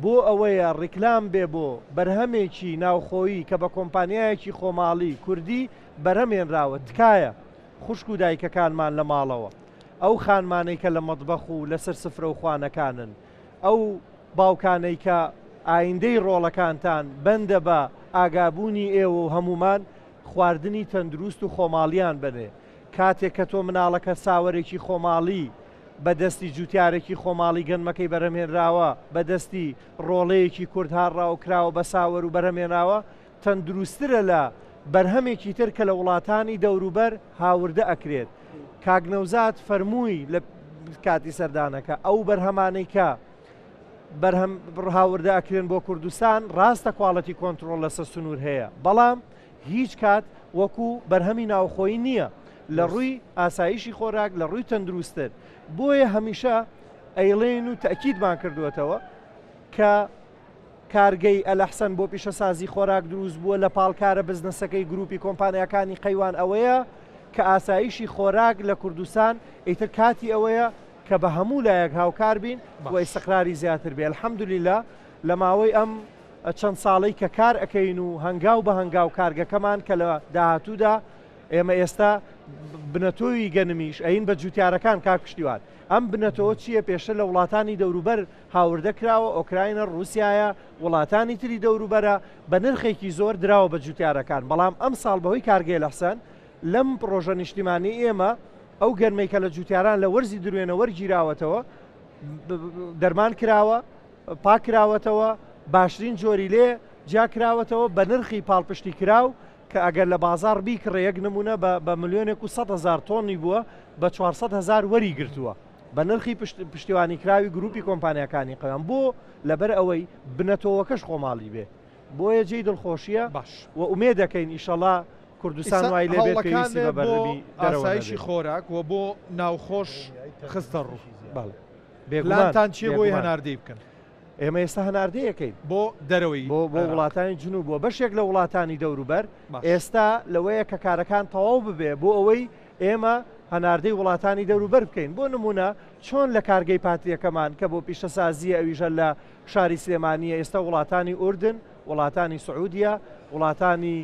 بۆ ئەوەیە ڕیکلام بێ بۆ بەرهەمێکی ناوخۆیی کە بە کۆمپانیایەکی خۆماڵی کوردی بەرهەم هێنراوە. تکایە خوشک و دایکەکانمان لە ماڵەوە، ئەو خانمانەی کە لە مەتبەخ و لەسەر سفرە و خوانەکانن، ئەو باوکانەی کە ئایندەی ڕۆڵەکانتان بەندە بە ئاگابوونی ئێوە و هەموومان، خواردنی تەندروست و خۆماڵیان بەنێ. کاتێک کە تۆ مناڵەکە ساوەرێکی خۆماڵی بە دەستی جوتیارێکی خۆماڵی گەنمەکەی بەرهەمهێنراوە، بە دەستی ڕۆڵەیەکی کورد هاڕراوە کراوە بە ساوەر و بەرهەمهێنراوە، تەندروستترە لە بەرهەمێکی تر کە لە وڵاتانی دەوروبەر هاوردە ئەکرێت. کاک نەوزاد فەرمووی لە کاتی سەردانەکە ئەو بەرهەمانەی کە بەرهەم هاوردە ئەکرێن بۆ کوردستان ڕاستە quality control لەسەر سنوور هەیە بەڵام هیچ کات وەکو بەرهەمی ناوخۆیی نییە لە ڕووی ئاسایشی خۆراک لە ڕووی تەندروستتر بۆیە هەمیشە ئەیڵێن و تەکیدمان کردووەتەوە کە کارگەی ئەلەحسەن بۆ پیشەسازی خۆراک دروست بووە لە پاڵ کارە بزنسەکەی گروپی کۆمپانیاکانی قەیوان ئەوەیە کە ئاسایشی خۆراک لە کوردستان ئیتر کاتی ئەوەیە کە بە هەموو لایەک هاوکار بین و ئیستقراری زیاتر بێ الحمدللە لە ماوەی ئەم چەند ساڵەی کە کار ئەکەین و هەنگاو بە هەنگاو کارگەکەمان کە لە داهاتوودا ئێمە ئێستا بنەتۆوی گەنمیش ئەین بە جوتیارەکان کاک پشتیوان ئەم بنەتۆوە چییە پێشتر لە وڵاتانی دەوروبەر هاوردە کراوە، ئۆکراینە، ڕووسیایە، وڵاتانی تری دەوروبەرە، بە نرخێکی زۆر دراوە بە جوتیارەکان، بەڵام ئەمساڵ بەهۆی کارگەی لەحسەن لەم پڕۆژە نیشتیمانیەی ئێمە ئەو گەرمەی کە لە جوتیاران لە وەرزی دروێنە وەرگیراوەتەوە دەرمان کراوە، پاک کراوەتەوە، باشترین جۆری لێ جیا کراوەتەوە بە نرخی پاڵپشتی کراو کە ئەگەر لە بازاڕ بیکڕێ یەک نمونە بە ملیۆنێک و 100 هەزار تۆنی بووە بە 400 هەزار وەری گرتووە. بە نرخی پشتیوانیکراوی گروپی کۆمپانیاکانی قەوام بۆ لەبەر ئەوەی بنەتۆوەکەش خۆماڵی بێ بۆیە جێی دڵخۆشیە باش. و ئومێد دەکەین ئیشەڵا کوردستان ئیستا وای لێ بێت هەوڵەکانت پێویستی بە بۆ بەرهەمی دەرەوە ئاسایشی نەبێ. خۆراک و بۆ ناوخۆش خستە ڕوو. بەڵێ بێگومان پلانتان چیە بۆی بێگومان. هەناردەی بکەن؟ ئێمە ئێستا هەناردەیەکەین. بۆ دەرەوەی بۆ بۆ عێراق. وڵاتانی جنوب و بەشێک لە وڵاتانی دەوروبەر، باش. ئێستا لەوەیە کە کارەکان تەواو ببێ بۆ ئەوەی ئێمە هەناردەی وڵاتانی دەوروبەر بکەین، بۆ نموونە چۆن لە کارگەی پاتریەکەمان کە بۆ پیشەسازییە ئەویش هەر لە شاری سلێمانییە ئێستا وڵاتانی ئوردن، وڵاتانی سعودیە، وڵاتانی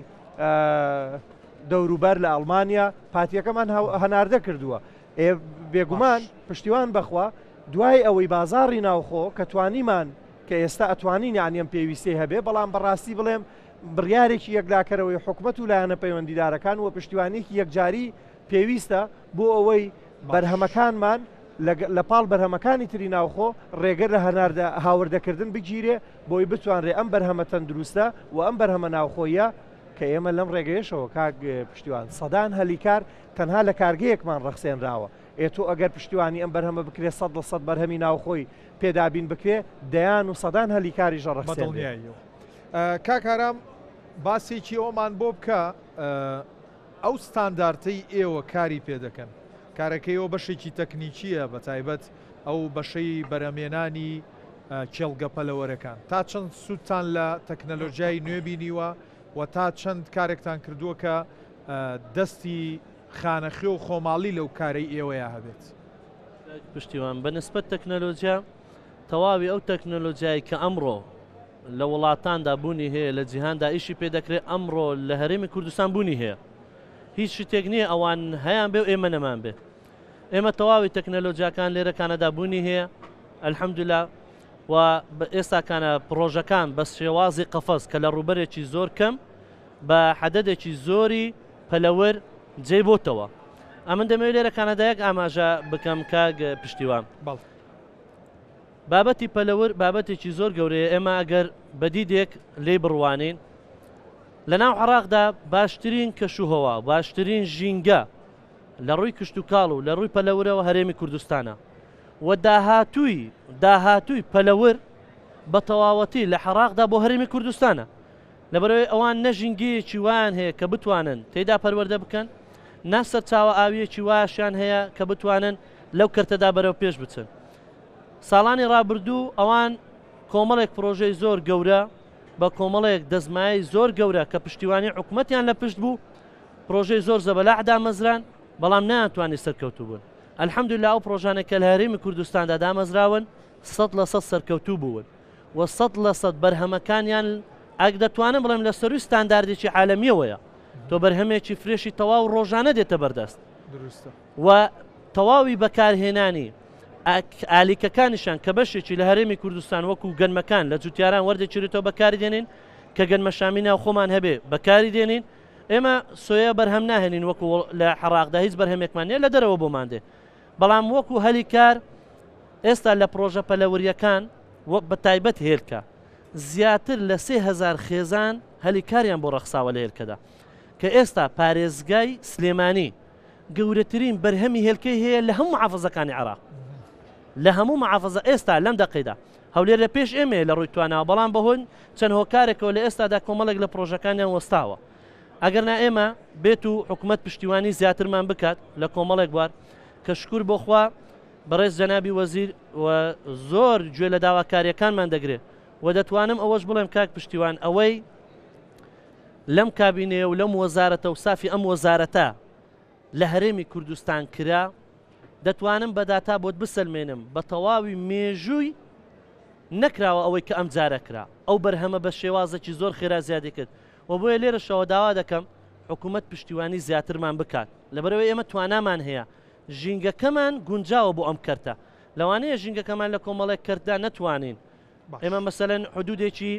دەوروبەر لە ئەڵمانیا پاتریەکەمان هەناردە کردووە. ئێ بێگومان پشتیوان بەخوا دوای ئەوەی بازاڕی ناوخۆ کە توانیمان کە ئێستا ئەتوانین یانی ئەم پێویستیەی هەبێ بەڵام بەڕاستی بڵێم بڕیارێکی یەکلاکەرەوەی حکومەت و لایەنە پەیوەندیدارەکان و پشتیوانیەکی یەکجاری پێویستە بۆ ئەوەی بەرهەمەکانمان لە پاڵ بەرهەمەکانی تری ناوخۆ ڕێگە لە هەناردە هاوردەکردن بگیرێ بۆی بتوانرێ ئەم بەرهەمە تەندروستە و ئەم بەرهەمە ناوخۆیە کە ئێمە لەم ڕێگەیەشەوە کاک پشتیوان سەدان هەلیکار تەنها لە کارگەیەکمان ڕەخسێنراوە ئێ تۆ ئەگەر پشتیوانی ئەم بەرهەمە بکرێ 100% بەرهەمی ناوخۆی پێدابین بکرێ دەیان و سەدان هەلی کاریش ئەڕەخسێنرێ. بەدڵنیاییەوە. کاک ئارام باسێکی ئەوەمان بۆ بکە ئەو ستاندارتەی ئێوە کاری پێ دەکەن کارەکەی ئێوە بەشێکی تەکنیکییە بە تایبەت ئەو بەشەی بەرهەمێنانی کێڵگە پەلەوەرەکان تا چەند سوودتان لە تەکنەلۆژیای نوێ بینیوە و تا چەند کارێکتان کردووە کە دەستی خانەخوێ و خۆماڵی لەو کارەی ئێوەیا هەبێت؟ کاک پشتیوان بە نسبەت تەکنەلۆجیا تەواوی ئەو تەکنەلۆجیای کە ئەمڕۆ لە وڵاتاندا بوونی هەیە لە جیهاندا ئیشی پێ دەکرێت ئەمڕۆ لە هەرێمی کوردستان بوونی هەیە هیچ شتێک نییە ئەوان هەیان بێ و ئێمە نەمان بێ ئێمە تەواوی تەکنەلۆجیاکان لێرە کانەدا بوونی هەیە الحمدلله و ئێستاکانە پڕۆژەکان بە شێوازی قەفەز کە لە ڕووبەرێکی زۆر کەم بە عەدەدێکی زۆری پەلەوەر جێی بۆتەوە. ئەمن دەمەوێت لێرە کانەدایەک ئاماژە بکەم کاک پشتیوان. بەڵێ. بابەتی پەلەور بابەتێکی زۆر گەورەیە، ئێمە ئەگەر بە دیدێک لێی بڕوانین لە ناو عێراقدا باشترین کەشوهەوا، باشترین ژینگە لە ڕووی کشتوکاڵ و لە ڕووی پەلەورەوە هەرێمی کوردستانە و داهاتووی داهاتووی پەلەور بە تەواوەتی لە عێراقدا بۆ هەرێمی کوردستانە. لەبەرئەوەی ئەوان نە ژینگەیەکی وایان هەیە کە بتوانن تێیدا پەروەردە بکەن، نە سەرچاوە ئاوییەکی واشیان هەیە کە بتوانن لەو کەرتەدا بەرەو پێش بچن. ساڵانی ڕابردوو ئەوان کۆمەڵێک پرۆژەی زۆر گەورە بە کۆمەڵێک دەستمایەی زۆر گەورە کە پشتیوانی حکومەتیان لە پشت بوو، پرۆژەی زۆر زەبەلاح دامەزران، بەڵام نەیانتوانی سەرکەوتوو بن. الحمدللە ئەو پرۆژانەی کە لە هەرێمی کوردستاندا دامەزراون 100% سەرکەوتوو بوون. و 100% بەرهەمەکانیان ئەک دەتوانم بڵێم لە سەروی ستانداردێکی عالەمیەوەیە تۆ بەرهەمێکی fresh ی تەواو ڕۆژانە دێتە بەردەست و تەواوی بەکارهێنانی ئالیکەکانیشان کە بەشێکی لە هەرێمی کوردستان وەکو گەنمەکان لە جوتیاران وەردەچێتەوە بەکاری دێنین کە گەنمەشامی ناو خۆمان هەبێ بەکاری دێنین ئێمە سۆیە بەرهەم ناهێنین وەکو لە عێراقدا هیچ بەرهەمێکمان نیە لە دەرەوە بۆمان دێ بەڵام وەکو هەلی کار ئێستا لە پڕۆژە پەلەورییەکان و بە تایبەت هێلکە، زیاتر لە 3000 خێزان هەلی کاریان بۆ ڕەخساوە لە هێلکەدا، کە ئێستا پارێزگای سلێمانی گەورەترین بەرهەمی هێلکەی هەیە لە هەموو محافزەکانی عێراق. لە هەموو محافزە ئێستا لەم دەقەیدا هەولێر لە پێش ئێمەیە لە ڕووی تواناوە، بەڵام بەهۆی چەند هۆکارێکەوە لە ئێستادا کۆمەڵێک لە پڕۆژەکانیان وەستاوە. ئەگەرنا ئێمە بێت و حکومەت پشتیوانی زیاترمان بکات لە کۆمەڵێک بوار کە شکور بۆ خوا بەڕێز جەنابی وەزیر و زۆر گوێ لە داواکاریەکانمان دەگرێت و دەتوانم ئەوەش بڵێم کاک پشتیوان ئەوەی لەم کابینەیە و لەم وەزارەتە و سافی ئەم وەزارەتە لە هەرێمی کوردستان کرا دەتوانم بە داتا بۆت بسەلمێنم بە تەواوی مێژووی نەکراوە ئەوەی کە ئەم جارە کرا ئەو بەرهەمە بە شێوازێکی زۆر خێرا زیادی کرد و بۆیە لێرەشەوە داوا دەکەم حکوومەت پشتیوانی زیاترمان بکات لەبەرئەوەی ئێمە توانامان هەیە ژینگەکەمان گونجاوە بۆ ئەم کەرتە لەوانەیە ژینگەکەمان لە کۆمەڵێک کەرتدا نەتوانین ئێمە مەسەلەن حدودێکی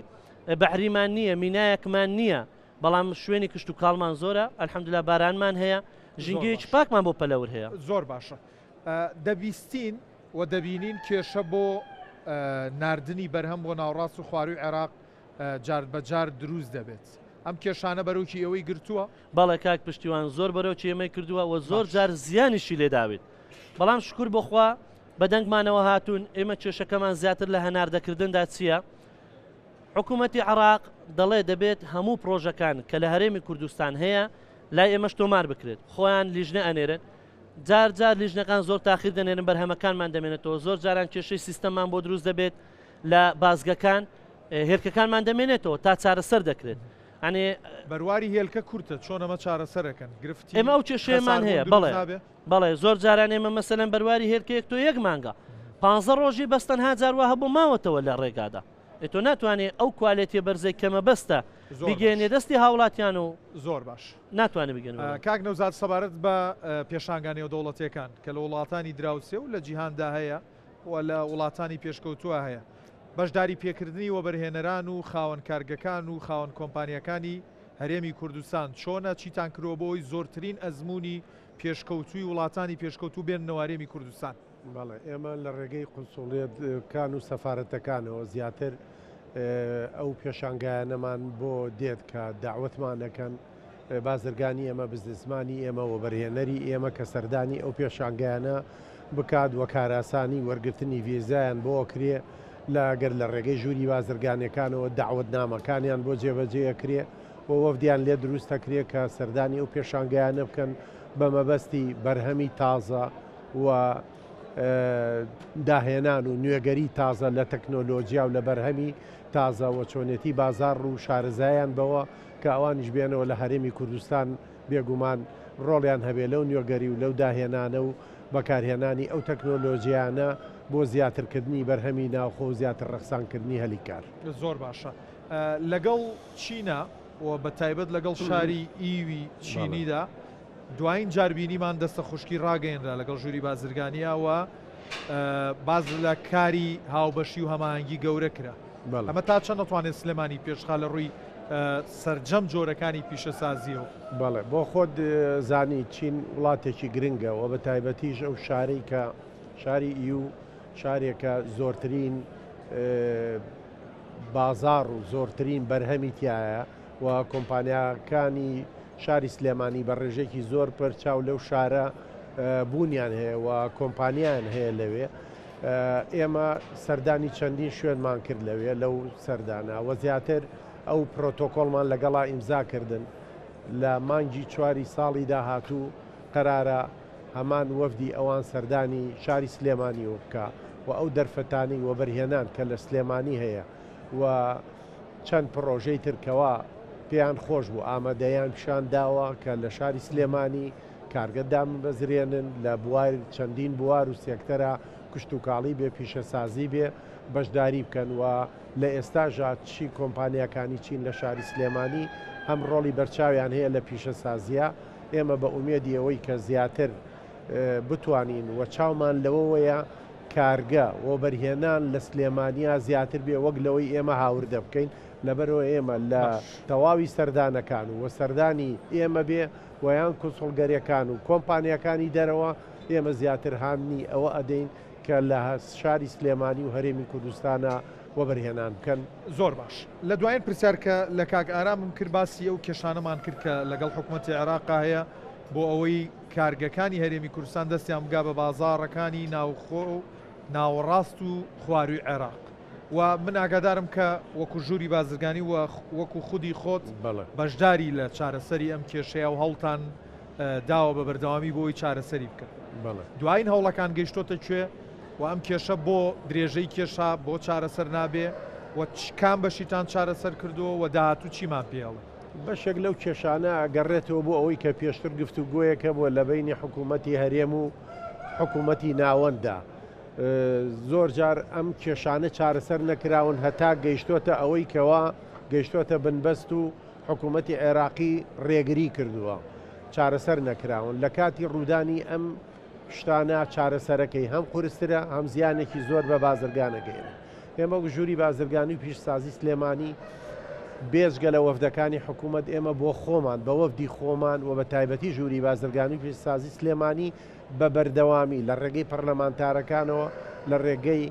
بەحریمان نییە مینایەکمان نییە بەڵام شوێنی کشت و کاڵمان زۆرە الحمدلله بارانمان هەیە ژینگەیەکی پاکمان بۆ پەلەور هەیە. زۆر باشە دەبیستین و دەبینین کێشە بۆ ناردنی بەرهەم بۆ ناوڕاست و خواروی عێراق جار بە جار دروست دەبێت. ئەم کێشانە بەرۆکی ئێوەی گرتووە؟ بەڵێ کاک پشتیوان زۆر بەرۆکی ئێمەی کردووە و زۆر جار زیانیشی لێداوین. بەڵام شکور بۆ خوا بە دەنگمانەوە هاتوون، ئێمە کێشەکەمان زیاتر لە هەناردەکردندا چییە؟ حکوومەتی عێراق دەڵێ دەبێت هەموو پرۆژەکان کە لە هەرێمی کوردستان هەیە لای ئێمەش تۆمار بکرێت، خۆیان لیژنە ئەنێرن، جار جار لیژنەکان زۆر تاخیر دەنێرن بەرهەمەکانمان دەمێنێتەوە، زۆر جاران کێشەی سیستەممان بۆ دروست دەبێت لە بازگەکان، هێلکەکانمان دەمێنێتەوە تا چارەسەر دەکرێت. ئەنێ بەرواری هێلکە کورتە چۆن ئەمە چارەسەرەکەن گرفتی ئێمە ئەو کێشەیەمان هەیە بەڵێ بەڵێ زۆر جاران ئێمە مەسەلەن بەرواری هێلکەیەک تۆ یەک مانگە پ ڕۆژی بەس تەنها جار وا هەبوو ماوەتەوە لە ڕێگادا ئێ تۆ ناتوانێ ئەو کوالێتیە بەرزەی کە مەبەستە بگەێنێ دەستی هاوڵاتیان و زۆر باش ناتوانێ بگەن کاک نەوزاد سەبارەت بە پێشانگا نێودەوڵەتیەکان کە لە وڵاتانی دراوسێ و لە جیهاندا هەیە و لە وڵاتانی پێشکەوتووە هەیە بەشداری پێکردنی وەبەرهێنەران و خاوەن کارگەکان و خاوەن کۆمپانیاکانی هەرێمی کوردستان چۆنە چیتان کردووە بۆ ئەوەی زۆرترین ئەزموونی پێشکەوتووی وڵاتانی پێشکەوتوو بێننەوە هەرێمی کوردستان؟ بەڵێ ئێمە لە ڕێگەی قونسوڵیەتکان و سەفارەتەکانەوە زیاتر ئەو پێشانگایانەمان بۆ دێت کە داوەتمان دەکەن بازرگانی ئێمە، بزنسمانی ئێمە، وەبەرهێنەری ئێمە کە سەردانی ئەو پێشانگایانە بکات و کارئاسانی وەرگرتنی ڤیزایان بۆ ئەکرێ لە گەر لە ڕێگەی ژووری بازرگانیەکانەوە دەعوەتنامەکانیان بۆ جێبەجێ ئەکرێ و وەفدیان لێ دروست ئەکرێ کە سەردانی ئەو پێشانگایانە بکەن بە مەبەستی بەرهەمی تازە و داهێنان و نوێگەری تازە لە تەکنۆلۆجیا و لە بەرهەمی تازە و چۆنێتی بازاڕ و شارەزایان بەوە کە ئەوانیش بێنەوە لە هەرێمی کوردستان بێگومان ڕۆڵیان هەبێ لەو نوێگەری و لەو داهێنانە و بەکارهێنانی ئەو تەکنۆلۆژیانە بۆ زیاترکردنی بەرهەمی ناوخۆ و زیاتر ڕەخسانکردنی هەلی کار. زۆر باشە. لەگەڵ چینا و بە تایبەت لەگەڵ شاری ئیوی چینیدا دوایین جار بینیمان دەستە خوشکی ڕاگەیەنرا لەگەڵ ژووری بازرگانیا و باس لە کاری هاوبەشی و هەماهەنگی گەورە کرا. ئەمە تا چەند دەتوانێت سلێمانی پێشخا لە ڕووی سەرجەم جۆرەکانی پیشەسازیەوە. بەڵێ بۆ خۆت زانی چین وڵاتێکی گرنگە و بە تایبەتیش ئەو شارەی کە شاری ئیو شارێکە زۆرترین بازاڕ و زۆرترین بەرهەمی تایە و کۆمپانیاکانی شاری سلێمانی بە ڕێژێکی زۆر پەرچاو لەو شارە بوونیان هەیە و کۆمپانیان هەیە لەوێ ئێمە سەردانی چەندین شوێنمان کرد لەوێ لەو سەردانە و زیاتر ئەو پرۆتۆکۆڵمان لەگەڵا ئیمزا کردن لە مانگی چواری ساڵی داهاتوو قەرارە هەمان وەفدی ئەوان سەردانی شاری سلێمانی و بکا و ئەو دەرفەتانەی وەبەرهێنان کە لە سلێمانی هەیە و چەند پڕۆژەی تر کەوا پێیان خۆش بوو ئامادەیان پیشان داوە کە لە شاری سلێمانی کارگە دامبەزرێنن لە بوار چەندین بوار و سێکتەرا کشتوکاڵی بێ پیشەسازی بێ بەشداری بکەن و لە ئێستاشا چی کۆمپانیاکانی چین لە شاری سلێمانی هەم ڕۆڵی بەرچاویان هەیە لە پیشەسازیە ئێمە بە ئومێدی ئەوەی کە زیاتر بتوانین و چاومان لەوەوەیە کارگە وەبەرهێنان لە سلێمانیا زیاتر بێ وەک لەوەی ئێمە هاوردە بکەین لەبەرئەوە ئێمە لە تەواوی سەردانەکان و سەردانی ئێمە بێ و یان کونسوڵگەریەکان و کۆمپانیاکانی دەرەوە ئێمە زیاتر هانی ئەوە ئەدەین کە لە شاری سلێمانی و هەرێمی کوردستانا وەبەرهێنان بکەن. زۆر باش لە دواین پرسیار کە لە کاک ئارامم کرد باسی ئەو کێشانەمان کرد کە لەگەڵ حکومەتی عێراقا هەیە بۆ ئەوەی کارگەکانی هەرێمی کوردستان دەستیان بگا بە بازاڕەکانی ناوخۆ و ناوەڕاست و خوارووی عێراق و من ئاگادارم کە وەکو ژووری بازرگانی و وەکو خودی خۆت بەشداری لە چارەسەری ئەم کێشەیە و هەوڵتان داوە بە بەردەوامی بۆ ئەوەی چارەسەری بکەن. دوایین هەوڵەکان گەیشتۆتە کوێ و ئەم کێشە بۆ درێژەی کێشا بۆ چارەسەر نابێ و کام بەشیتان چارەسەر کردووە و داهاتوو چیمان پێ ئەڵێ؟ بەشێک لەو کێشانە ئەگەڕێتەوە بۆ ئەوەی کە پێشتر گفتوگۆیەک هەبووە لە بەینی حکوومەتی هەرێم و حکوومەتی ناوەنددا. زۆر جار ئەم کێشانە چارەسەر نەکراون هەتا گەیشتۆتە ئەوەی کەوا گەیشتۆتە بنبەست و حکوومەتی عێراقی ڕێگری کردووە چارەسەر نەکراون لە کاتی ڕوودانی ئەم شتانە چارەسەرەکەی هەم قورسترە هەم زیانێکی زۆر بە بازرگانەگەیەنێت ئێمە وەک ژووری بازرگانی و پیشسازی سلێمانی بێجگە لە وەفدەکانی حکوومەت ئێمە بۆ خۆمان بە وەفدی خۆمان و بە تایبەتی ژووری بازرگانی و پیشسازی سلێمانی بە بەردەوامی لە ڕێگەی پەرلەمانتارەکانەوە لە ڕێگەی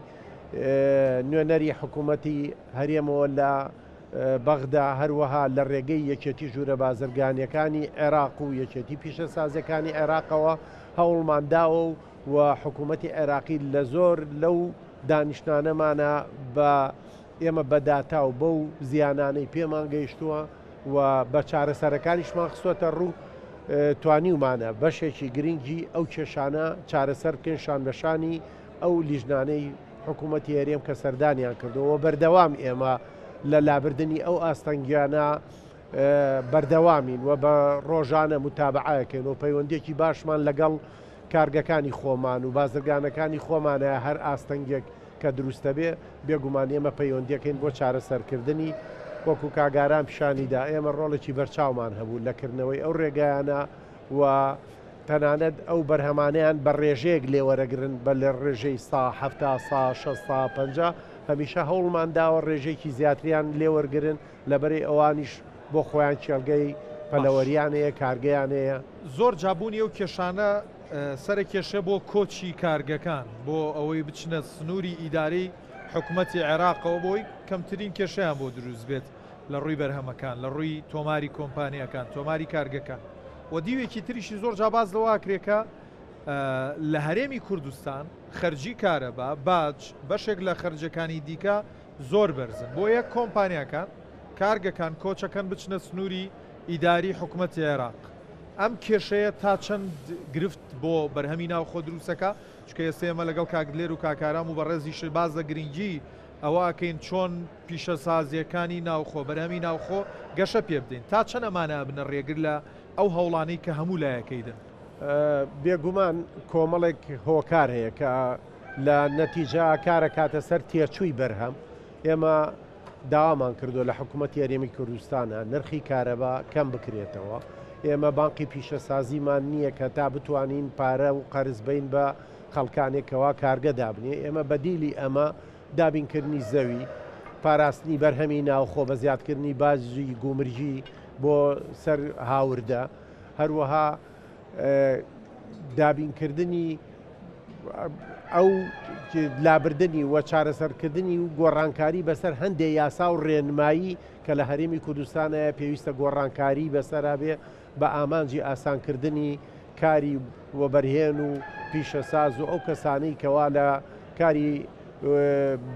نوێنەری حکوومەتی هەرێمەوە لە بەغدا هەروەها لە ڕێگەی یەکێتی ژوورە بازرگانیەکانی عێراق و یەکێتی پیشەسازیەکانی عێراقەوە هەوڵمان داوە و و حکوومەتی عێراقی لە زۆر لەو دانیشتانەمانە بە ئێمە بە داتا و بەو زیانانەی پێمان گەیشتووە و بە چارەسەرەکانیشمان خستووەتە ڕوو توانیومانە بەشێکی گرنگی ئەو کێشانە چارەسەر بکەین شان بە شانی ئەو لیژنانەی حکوومەتی هەرێم کە سەردانیان کردووە و بەردەوام ئێمە لە لابردنی ئەو ئاستەنگیانە بەردەوامین و بە ڕۆژانە متابعەکەین و پەیوەندیەکی باشمان لەگەڵ کارگەکانی خۆمان و بازرگانەکانی خۆمانە هەر ئاستەنگێک کە دروستەبێ بێگومان ئێمە پەیوەندیەکەین بۆ چارەسەرکردنی وەکو کاک ئارام پیشانیدا ئێمە ڕۆڵێکی بەرچاومان هەبوو لە کردنەوەی ئەو ڕێگایانە و تەنانەت ئەو بەرهەمانەیان بە ڕێژەیەک لێوەرەگرن بە لە ڕێژەی سا 70 سا 60 سا 50 هەمیشە هەوڵمان داوە ڕێژەیەکی زیاتریان لێوەرگرن لەبەرەی ئەوانیش بۆ خۆیان کێڵگەی پەلەوەریان هەیە کارگەیان هەیە. زۆر جا بوونی ئەو کێشانە سەرە کێشە بۆ کۆچی کارگەکان بۆ ئەوەی بچنە سنووری ئیدارەی حکومەتی عێراقەوە بۆی کەمترین کێشەیان بۆ دروست بێت لە ڕووی بەرهەمەکان لە ڕووی تۆماری کۆمپانیاکان تۆماری کارگەکان و دیوێکی تریشی زۆر جا باس لەوە ئەکرێ کە لە هەرێمی کوردستان خەرجی کارەبا باج بەشێک لە خەرجەکانی دیکە زۆر بەرزن بۆیە کۆمپانیاکان کارگەکان کۆچەکەن بچنە سنووری ئیداری حکومەتی عێراق ئەم کێشەیە تا چەند گرفت بۆ بەرهەمی ناوخۆ دروستەکا چونکە ئێستا ئێمە لەگەڵ کاک دلێر و کاک ئارام و بەڕێزیشت باس لە گرنگی ئەوە ئەکەین چۆن پیشەسازییەکانی ناوخۆ، بەرهەمی ناوخۆ گەشە پێ بدەین. تا چەند ئەمانە ئەبنە ڕێگر لە ئەو هەوڵانەی کە هەموو لایەک ئەیدەن؟ بێگومان کۆمەڵێک هۆکار هەیە کە لە نەتیجە کارەکاتە سەر تێچووی بەرهەم، ئێمە داوامان کردووە لە حکوومەتی هەرێمی کوردستانە نرخی کارەبا کەم بکرێتەوە، ئێمە بانقی پیشەسازیمان نییە کە تا بتوانین پارە و قەرز بەین بە خەڵکانێک کەوا کارگە دابنێ، ئێمە بەدیلی ئەمە دابینکردنی زەوی. پاراستنی بەرهەمی ناوخۆ بە زیادکردنی باجی گومرگی بۆ سەر هاوردە، هەروەها دابینکردنی ئەو لابردنی و چارەسەرکردنی و گۆڕانکاری بەسەر هەندێ یاسا و ڕێنمایی کە لە هەرێمی کوردستانەیە پێویستە گۆڕانکاری بەسەرا بێ بە ئامانجی ئاسانکردنی کاری وەبەرهێن و پیشەساز و ئەو کەسانەی کەوا لە کاری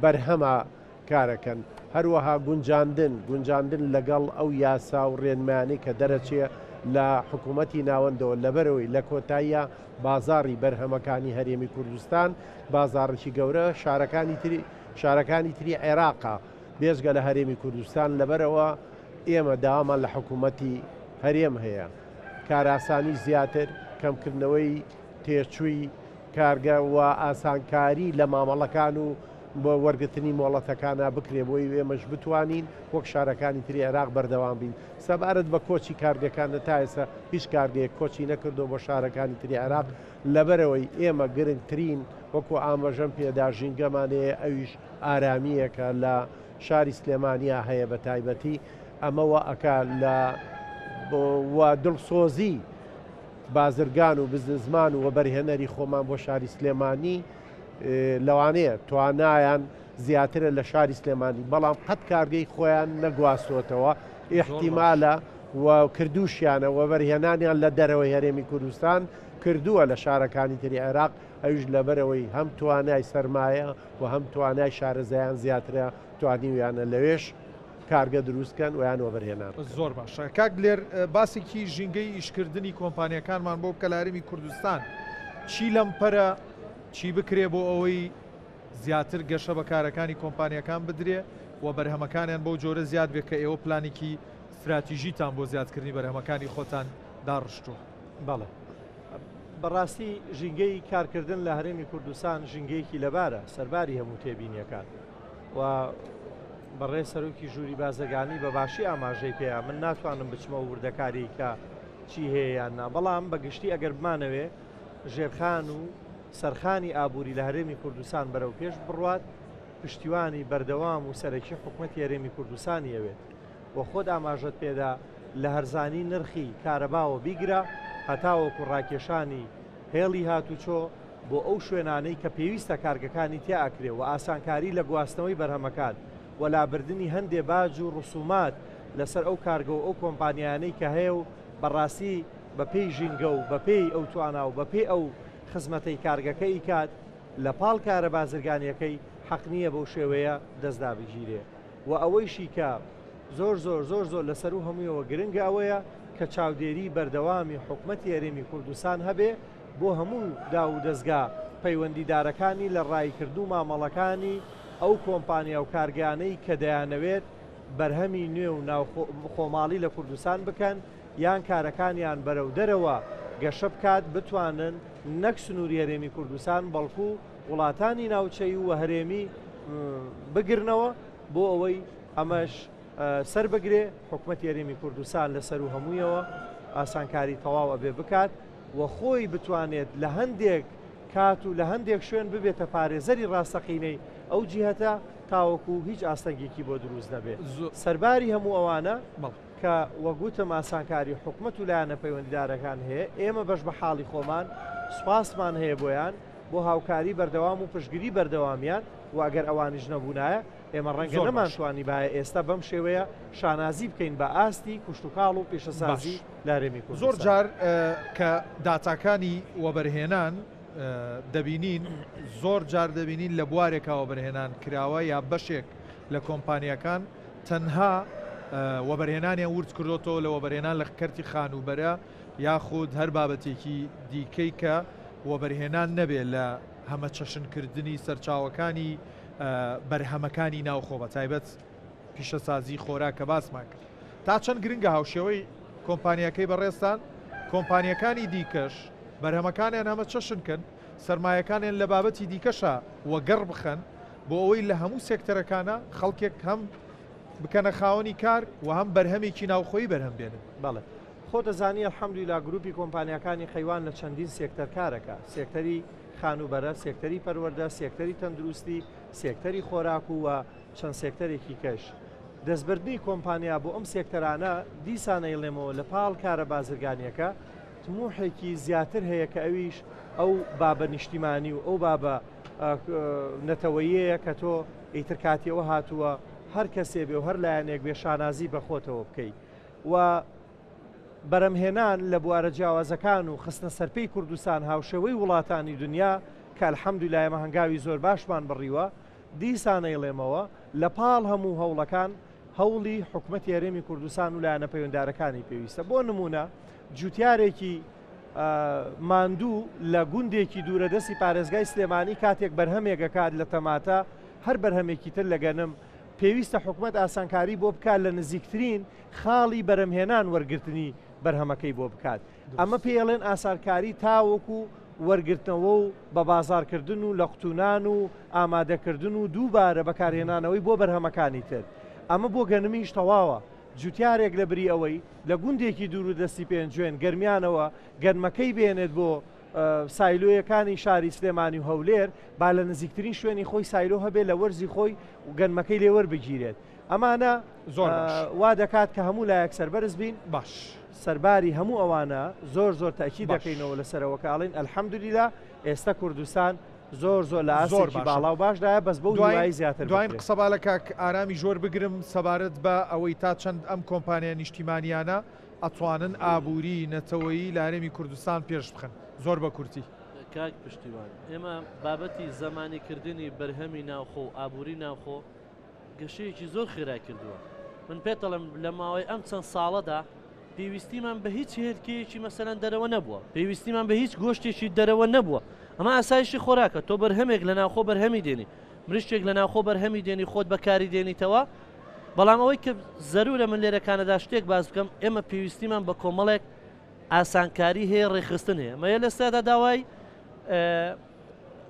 بەرهەمە کارەکەن، هەروەها گونجاندن گونجاندن لەگەڵ ئەو یاسا و رێنمایانەی کە دەرەچێ لە حکوومەتی ناوەندەوە، لەبەرئەوەی لە کۆتاییا بازاڕی بەرهەمەکانی هەرێمی کوردستان بازاڕێکی گەورە شارەکانی تری شارەکانی تری عێراقە بێجگە لە هەرێمی کوردستان، لەبەرئەوە ئێمە داوامان لە حکوومەتی هەرێم هەیە کارئاسانی زیاتر، کەمکردنەوەی تێچووی کارگە و ئاسانکاری لە مامەڵەکان و بۆ وەرگرتنی مۆڵەتەکانا بکرێ بۆی ئێمەش بتوانین وەک شارەکانی تری عێراق بەردەوام بین. سەبارەت بە کۆچی کارگەکان تا ئێستا هیچ کارگەیەک کۆچی نەکردووە بۆ شارەکانی تری عێراق لەبەرئەوەی ئێمە گرنگترین وەکو ئامەژەم پێدا ژینگەمان هەیە ئەویش ئارامییەکە لە شاری سلێمانیا هەیە بە تایبەتی ئەمە وا ئەکا لە و دڵسۆزی بازرگان و بزنسمان و وەبەرهێنەری خۆمان بۆ شاری سلێمانی لەوانەیە توانایان زیاترە لە شاری سلێمانی بەڵام قەت کارگەی خۆیان نەگواستۆتەوە ئیحتیمالە و کردوشیانە وەبەرهێنانیان لە دەرەوەی هەرێمی کوردستان کردووە لە شارەکانی تری عێراق ئەویش لەبەرەوەی هەم توانای سەرمایە و هەم توانای شارەزایان زیاترە توانیویانە لەوێش کارگە دروست کەن و یان وەبەرهێنان بکەن. زۆر باشە کاک دلێر باسێکی ژینگەی ئیشکردنی کۆمپانیاکانمان بۆ بکە لە هەرێمی کوردستان چی لەمپەرە چی بکرێ بۆ ئەوەی زیاتر گەشە بە کارەکانی کۆمپانیاکان بدرێ و بەرهەمەکانیان بەو جۆرە زیاد بێ کە ئێوە پلانێکی ستراتیژیتان بۆ زیادکردنی بەرهەمەکانی خۆتان داڕشتووە؟ بەڵێ بەڕاستی ژینگەی کارکردن لە هەرێمی کوردستان ژینگەیەکی لەبارە سەرباری هەموو تێبینیەکان و بەڕێز سەرۆکی ژووری بازرگانی بە باشی ئاماژەی پێیا من ناتوانم بچمە وردەکاری کە چی هەیە یان نا بەڵام بە گشتی ئەگەر بمانەوێ ژێرخان و سەرخانی ئابووری لە هەرێمی کوردستان بەرەو پێش بڕوات پشتیوانی بەردەوام و سەرەکی حکومەتی هەرێمی کوردستانی ئەوێت و خۆت ئاماژەت پێدا لە هەرزانی نرخی کارەباوە بیگرە هەتاوەکو ڕاکێشانی هێڵی هاتوچۆ بۆ ئەو شوێنانەی کە پێویستە کارگەکانی تیا ئەکرێ و ئاسانکاری لە گواستنەوەی بەرهەمەکان و لابردنی هەندێ باج و ڕسومات لەسەر ئەو کارگە و ئەو کۆمپانیایانەی کە هەیە و بەڕاستی بە پێی ژینگە و بە پێی ئەو توانا و بە پێی ئەو خزمەتەی کارگەکە ئیکات لە پاڵ کارە بازرگانیەکەی حەق نییە بەو شێوەیە دەست دابگیرێ و ئەوەیشی کە زۆر زۆر زۆر زۆر لە سەروو هەموویەوە گرنگە ئەوەیە کە چاودێری بەردەوامی حکومەتی هەرێمی کوردستان هەبێ بۆ هەموو داو و دەزگا پەیوەندیدارەکانی لە ڕاییکردن و مامەڵەکانی ئەو کۆمپانیا و کارگانەی کە دەیانەوێت بەرهەمی نوێ و ناوخۆ خۆماڵی لە کوردستان بکەن یان کارەکانیان بەرەو دەرەوە گەشە بکات بتوانن نەک سنووری هەرێمی کوردستان بەڵکو وڵاتانی ناوچەیی و هەرێمی بگرنەوە بۆ ئەوەی ئەمەش سەر بگرێ حکومەتی هەرێمی کوردستان لە سەروو هەموویەوە ئاسانکاری تەواو ئەبێ بکات و خۆی بتوانێت لە هەندێک کات و لە هەندێک شوێن ببێتە پارێزەری ڕاستەقینەی ئەو جیهەتە تاوەکو هیچ ئاستەنگێکی بۆ دروست نەبێ. سەرباری هەموو ئەوانە کە وەک وتم ئاسانکاری حکومەت و لایەنە پەیوەندیدارەکان هەیە، ئێمە بەش بە حاڵی خۆمان سوپاسمان هەیە بۆیان بۆ هاوکاری بەردەوام و پشتگری بەردەوامیان و ئەگەر ئەوانیش نەبوونایە ئێمە ڕەنگە نەمانتوانیبایە ئێستا بەم شێوەیە شانازی بکەین بە ئاستی کوشتوکاڵ و پیشەسازی لە هەرێمی کوردستان. زۆر جار کە داتاکانی وەبەرهێنان دەبینین زۆر جار دەبینین لە بوارێکا وەبەرهێنان کراوە یا بەشێک لە کۆمپانیاکان تەنها وەبەرهێنانیان ورد کردۆتەوە لە وەبەرهێنان لە کەرتی خانووبەرە یاخود هەر بابەتێکی دیکەی کە وەبەرهێنان نەبێ لە هەمەچەشنکردنی سەرچاوەکانی بەرهەمەکانی ناوخۆ بە تایبەت پیشەسازی خۆراک کە باسمان کرد تا چەند گرنگە هاوشێوەی کۆمپانیاکەی بەڕێزتان کۆمپانیەکانی دیکەش بەرهەمەکانیان هەمە چەشن کەن سەرمایەکانیان لە بابەتی دیکەشا وەگەڕ بخەن بۆ ئەوەی لە هەموو سێکتەرەکانە خەڵکێک هەم بکەنە خاوەنی کار و هەم بەرهەمێکی ناوخۆیی بەرهەم بێنن. بەڵێ خۆت دەزانی الحمدللە گروپی کۆمپانیاکانی قەیوان لە چەندین سێکتەر کارەکا سێکتەری خانووبەرە، سێکتەری پەروەردە، سێکتەری تەندروستی، سێکتەری خۆراک و و چەند سێکتەرێکی کەش. دەستبردنی کۆمپانیا بۆ ئەم سێکتەرانە دیسان ئەیڵێمەوە لە پاڵ کارە بازرگانیەکە تموحێکی زیاتر هەیە کە ئەویش ئەو بابە نیشتیمانی و ئەو بابە نەتەوەیەیە کە تۆ ئیتر کاتی ئەوە هاتووە هەر کەسێ بێ و هەر لایەنێک بێ شانازی بە خۆتەوە بکەی و بەرەمهێنان لە بوارە جیاوازەکان و خستنە سەرپێی کوردستان هاوشێوەی وڵاتانی دنیا کە الحمدللە ئێمە هەنگاوی زۆر باشمان بڕیوە دیسان ئەیڵێمەوە لە پاڵ هەموو هەوڵەکان هەوڵی حکومەتی هەرێمی کوردستان و لایەنە پەیوەندارەکانی پێویستە بۆ نمونە جوتیارێکی ماندوو لە گوندێکی دوورە دەستی پارێزگای سلێمانی کاتێک بەرهەمێک ئەکات لە تەماتە هەر بەرهەمێکی تر لە گەنم پێویستە حکومەت ئاسانکاری بۆ بکات لە نزیکترین خاڵی بەرەمهێنان وەرگرتنی بەرهەمەکەی بۆ بکات ئەمە پێڵێن ئاسانکاری تاوەکو وەرگرتنەوە و بە بازارکردن و لە قوتونان و ئامادەکردن و دووبارە بەکارهێنانەوەی بۆ بەرهەمەکانی تر ئەمە بۆ گەنمیش تەواوە جوتیارێک لە بری ئەوەی لە گوندێکی دوور و دەستی پێنجوێن گەرمیانەوە گەنمەکەی بێنێت بۆ سایلۆیەکانی شاری سلێمانی و هەولێر با لە نزیکترین شوێنی خۆی سایلۆ هەبێت لە وەرزی خۆی و گەنمەکەی لێ وەربگیرێت ئەمانە زۆر باش وا دەکات کە هەموو لایەک سەربەرز بین باش سەرباری هەموو ئەوانە زۆر زۆر تاکی باش. دەکەینەوە لەسەرەوە کە ئەڵێن الحمدللە ئێستا کوردستان زۆر زۆر لە زۆر ئاستێکی باشە. باڵا و باشدایە بەس بەو دواین هیوای زیاتر دواین بکرێت. قسە با لە کاک ئارامیش وەربگرم سەبارەت بە ئەوەی تا چەند ئەم کۆمپانیا نیشتیمانیانە ئەتوانن ئابووری نەتەوەیی لە هەرێمی کوردستان پێش بخەن زۆر بە کورتی. کاک پشتیوان ئێمە بابەتی زەمانی کردنی بەرهەمی ناوخۆ و ئابووری ناوخۆ گەشەیەکی زۆر خێرای کردووە من پێت دەڵێم لە ماوەی ئەم چەند ساڵەدا پێویستیمان بە هیچ هێلکەیەکی مەسەلەن دەرەوە نەبووە پێویستیمان بە هیچ گۆشتێکی دەرەوە نەبووە ئەمە ئاسایشی خۆراکە تۆ بەرهەمێک لە ناوخۆ بەرهەمی دێنی مریشکێک لە ناوخۆ بەرهەمی دێنی خۆت بەکاری دێنیتەوە بەڵام ئەوەی کە زەرورە من لێرەکانەدا شتێک باس بکەم ئێمە پێویستیمان بە کۆمەڵێک ئاسانکاری هەیە ڕێکخستن هەیە مەیە لە سادا داوای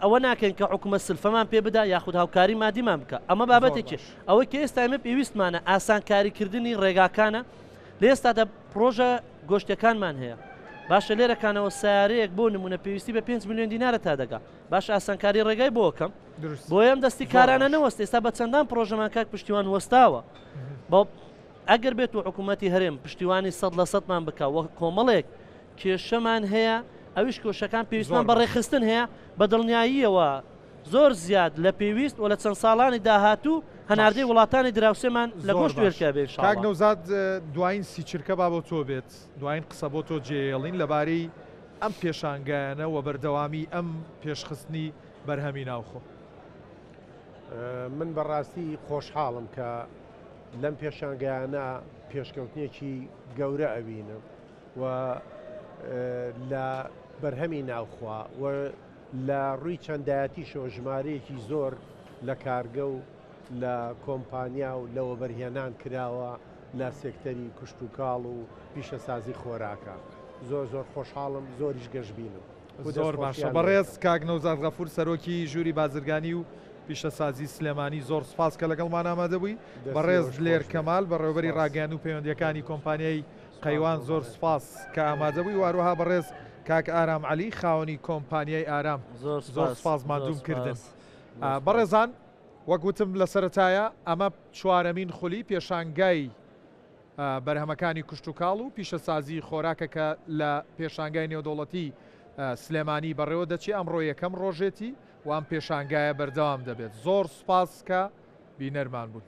ئەوە ناکەین کە حکومەت سلفەمان پێ بدا یاخود هاوکاری مادیمان بکە ئەمە بابەتێکی ئەوەی کە ئێستا ئێمە پێویستمانە ئاسانکاریکردنی ڕێگاکانە لە ئێستادا پرۆژە گۆشتەکانمان هەیە باشە لێرەکانەوە سیارەیەک بۆ نمونە پێویستی بە 5 میلیۆن دینارە تا دەگا باش ئاسانکاری ڕێگای بۆکەم بۆیەم دەستی کارانە نەوەست ئێستا بە چەندان پرۆژەمان کاک پشتیوان وەستاوە بۆ ئەگەر بێت و حکوومەتتی هەرێم پشتیوانی سەد لە سەدمان بکە وە کۆمەڵێک کێشەمان هەیە ئەویش کۆشەکان پێویستمان بە ڕێکخستن هەیە بە دڵنیاییەوە زۆر زیاد لە پێویست و لە چەند ساڵانی داهاتوو هەناردەی وڵاتانی دراوسێمان لە گۆشت وێلکە بێ کاک نەوزاد دوایین سیچرکە با بۆ تۆ بێت دوایین قسە بۆ تۆ جێیەڵین لەبارەی ئەم پێشانگایانە و بەردەوامی ئەم پێشخستنی بەرهەمی ناوخۆ. من بەڕاستی خۆشحاڵم کە لەم پێشانگایانە پێشکەوتنێکی گەورە ئەبینم و لە بەرهەمی ناوخوا و لە ڕووی چەندایەتیشەوە ژمارەیەکی زۆر لە کارگە و لە کۆمپانیا و لە وەبەرهێنان کراوە لە سێکتەری کشتوکاڵ و پیشەسازی خۆراکە. زۆر زۆر خۆشحاڵم، زۆریش گەشبینم. زۆر باشە بەڕێز کاک نەوزاد غەفور سەرۆکی ژووری بازرگانی و پیشەسازی سلێمانی زۆر سوپاس کە لەگەڵمان ئامادە بووی. بەڕێز دلێر کەمال بەڕێوەبەری ڕاگەیاندن و پەیوەندییەکانی کۆمپانیای قەیوان زۆر سوپاس کە ئامادە بووی و هەروەها بەڕێز کاک ئارام عەلی خاوەنی کۆمپانیای ئارام زۆر سوپاس ماندووم کردن. بەڕێزان وەک وتم لە سەرەتایە ئەمە چوارەمین خولی پێشانگای بەرهەمەکانی کشتوکاڵ و پیشەسازی خۆراکە کە لە پێشانگای نێودەوڵەتی سلێمانی بەڕێوە دەچێ ئەمڕۆ یەکەم ڕۆژێتی و ئەم پێشانگایە بەردەوام دەبێت زۆر سوپاس کە بینەرمان بوون.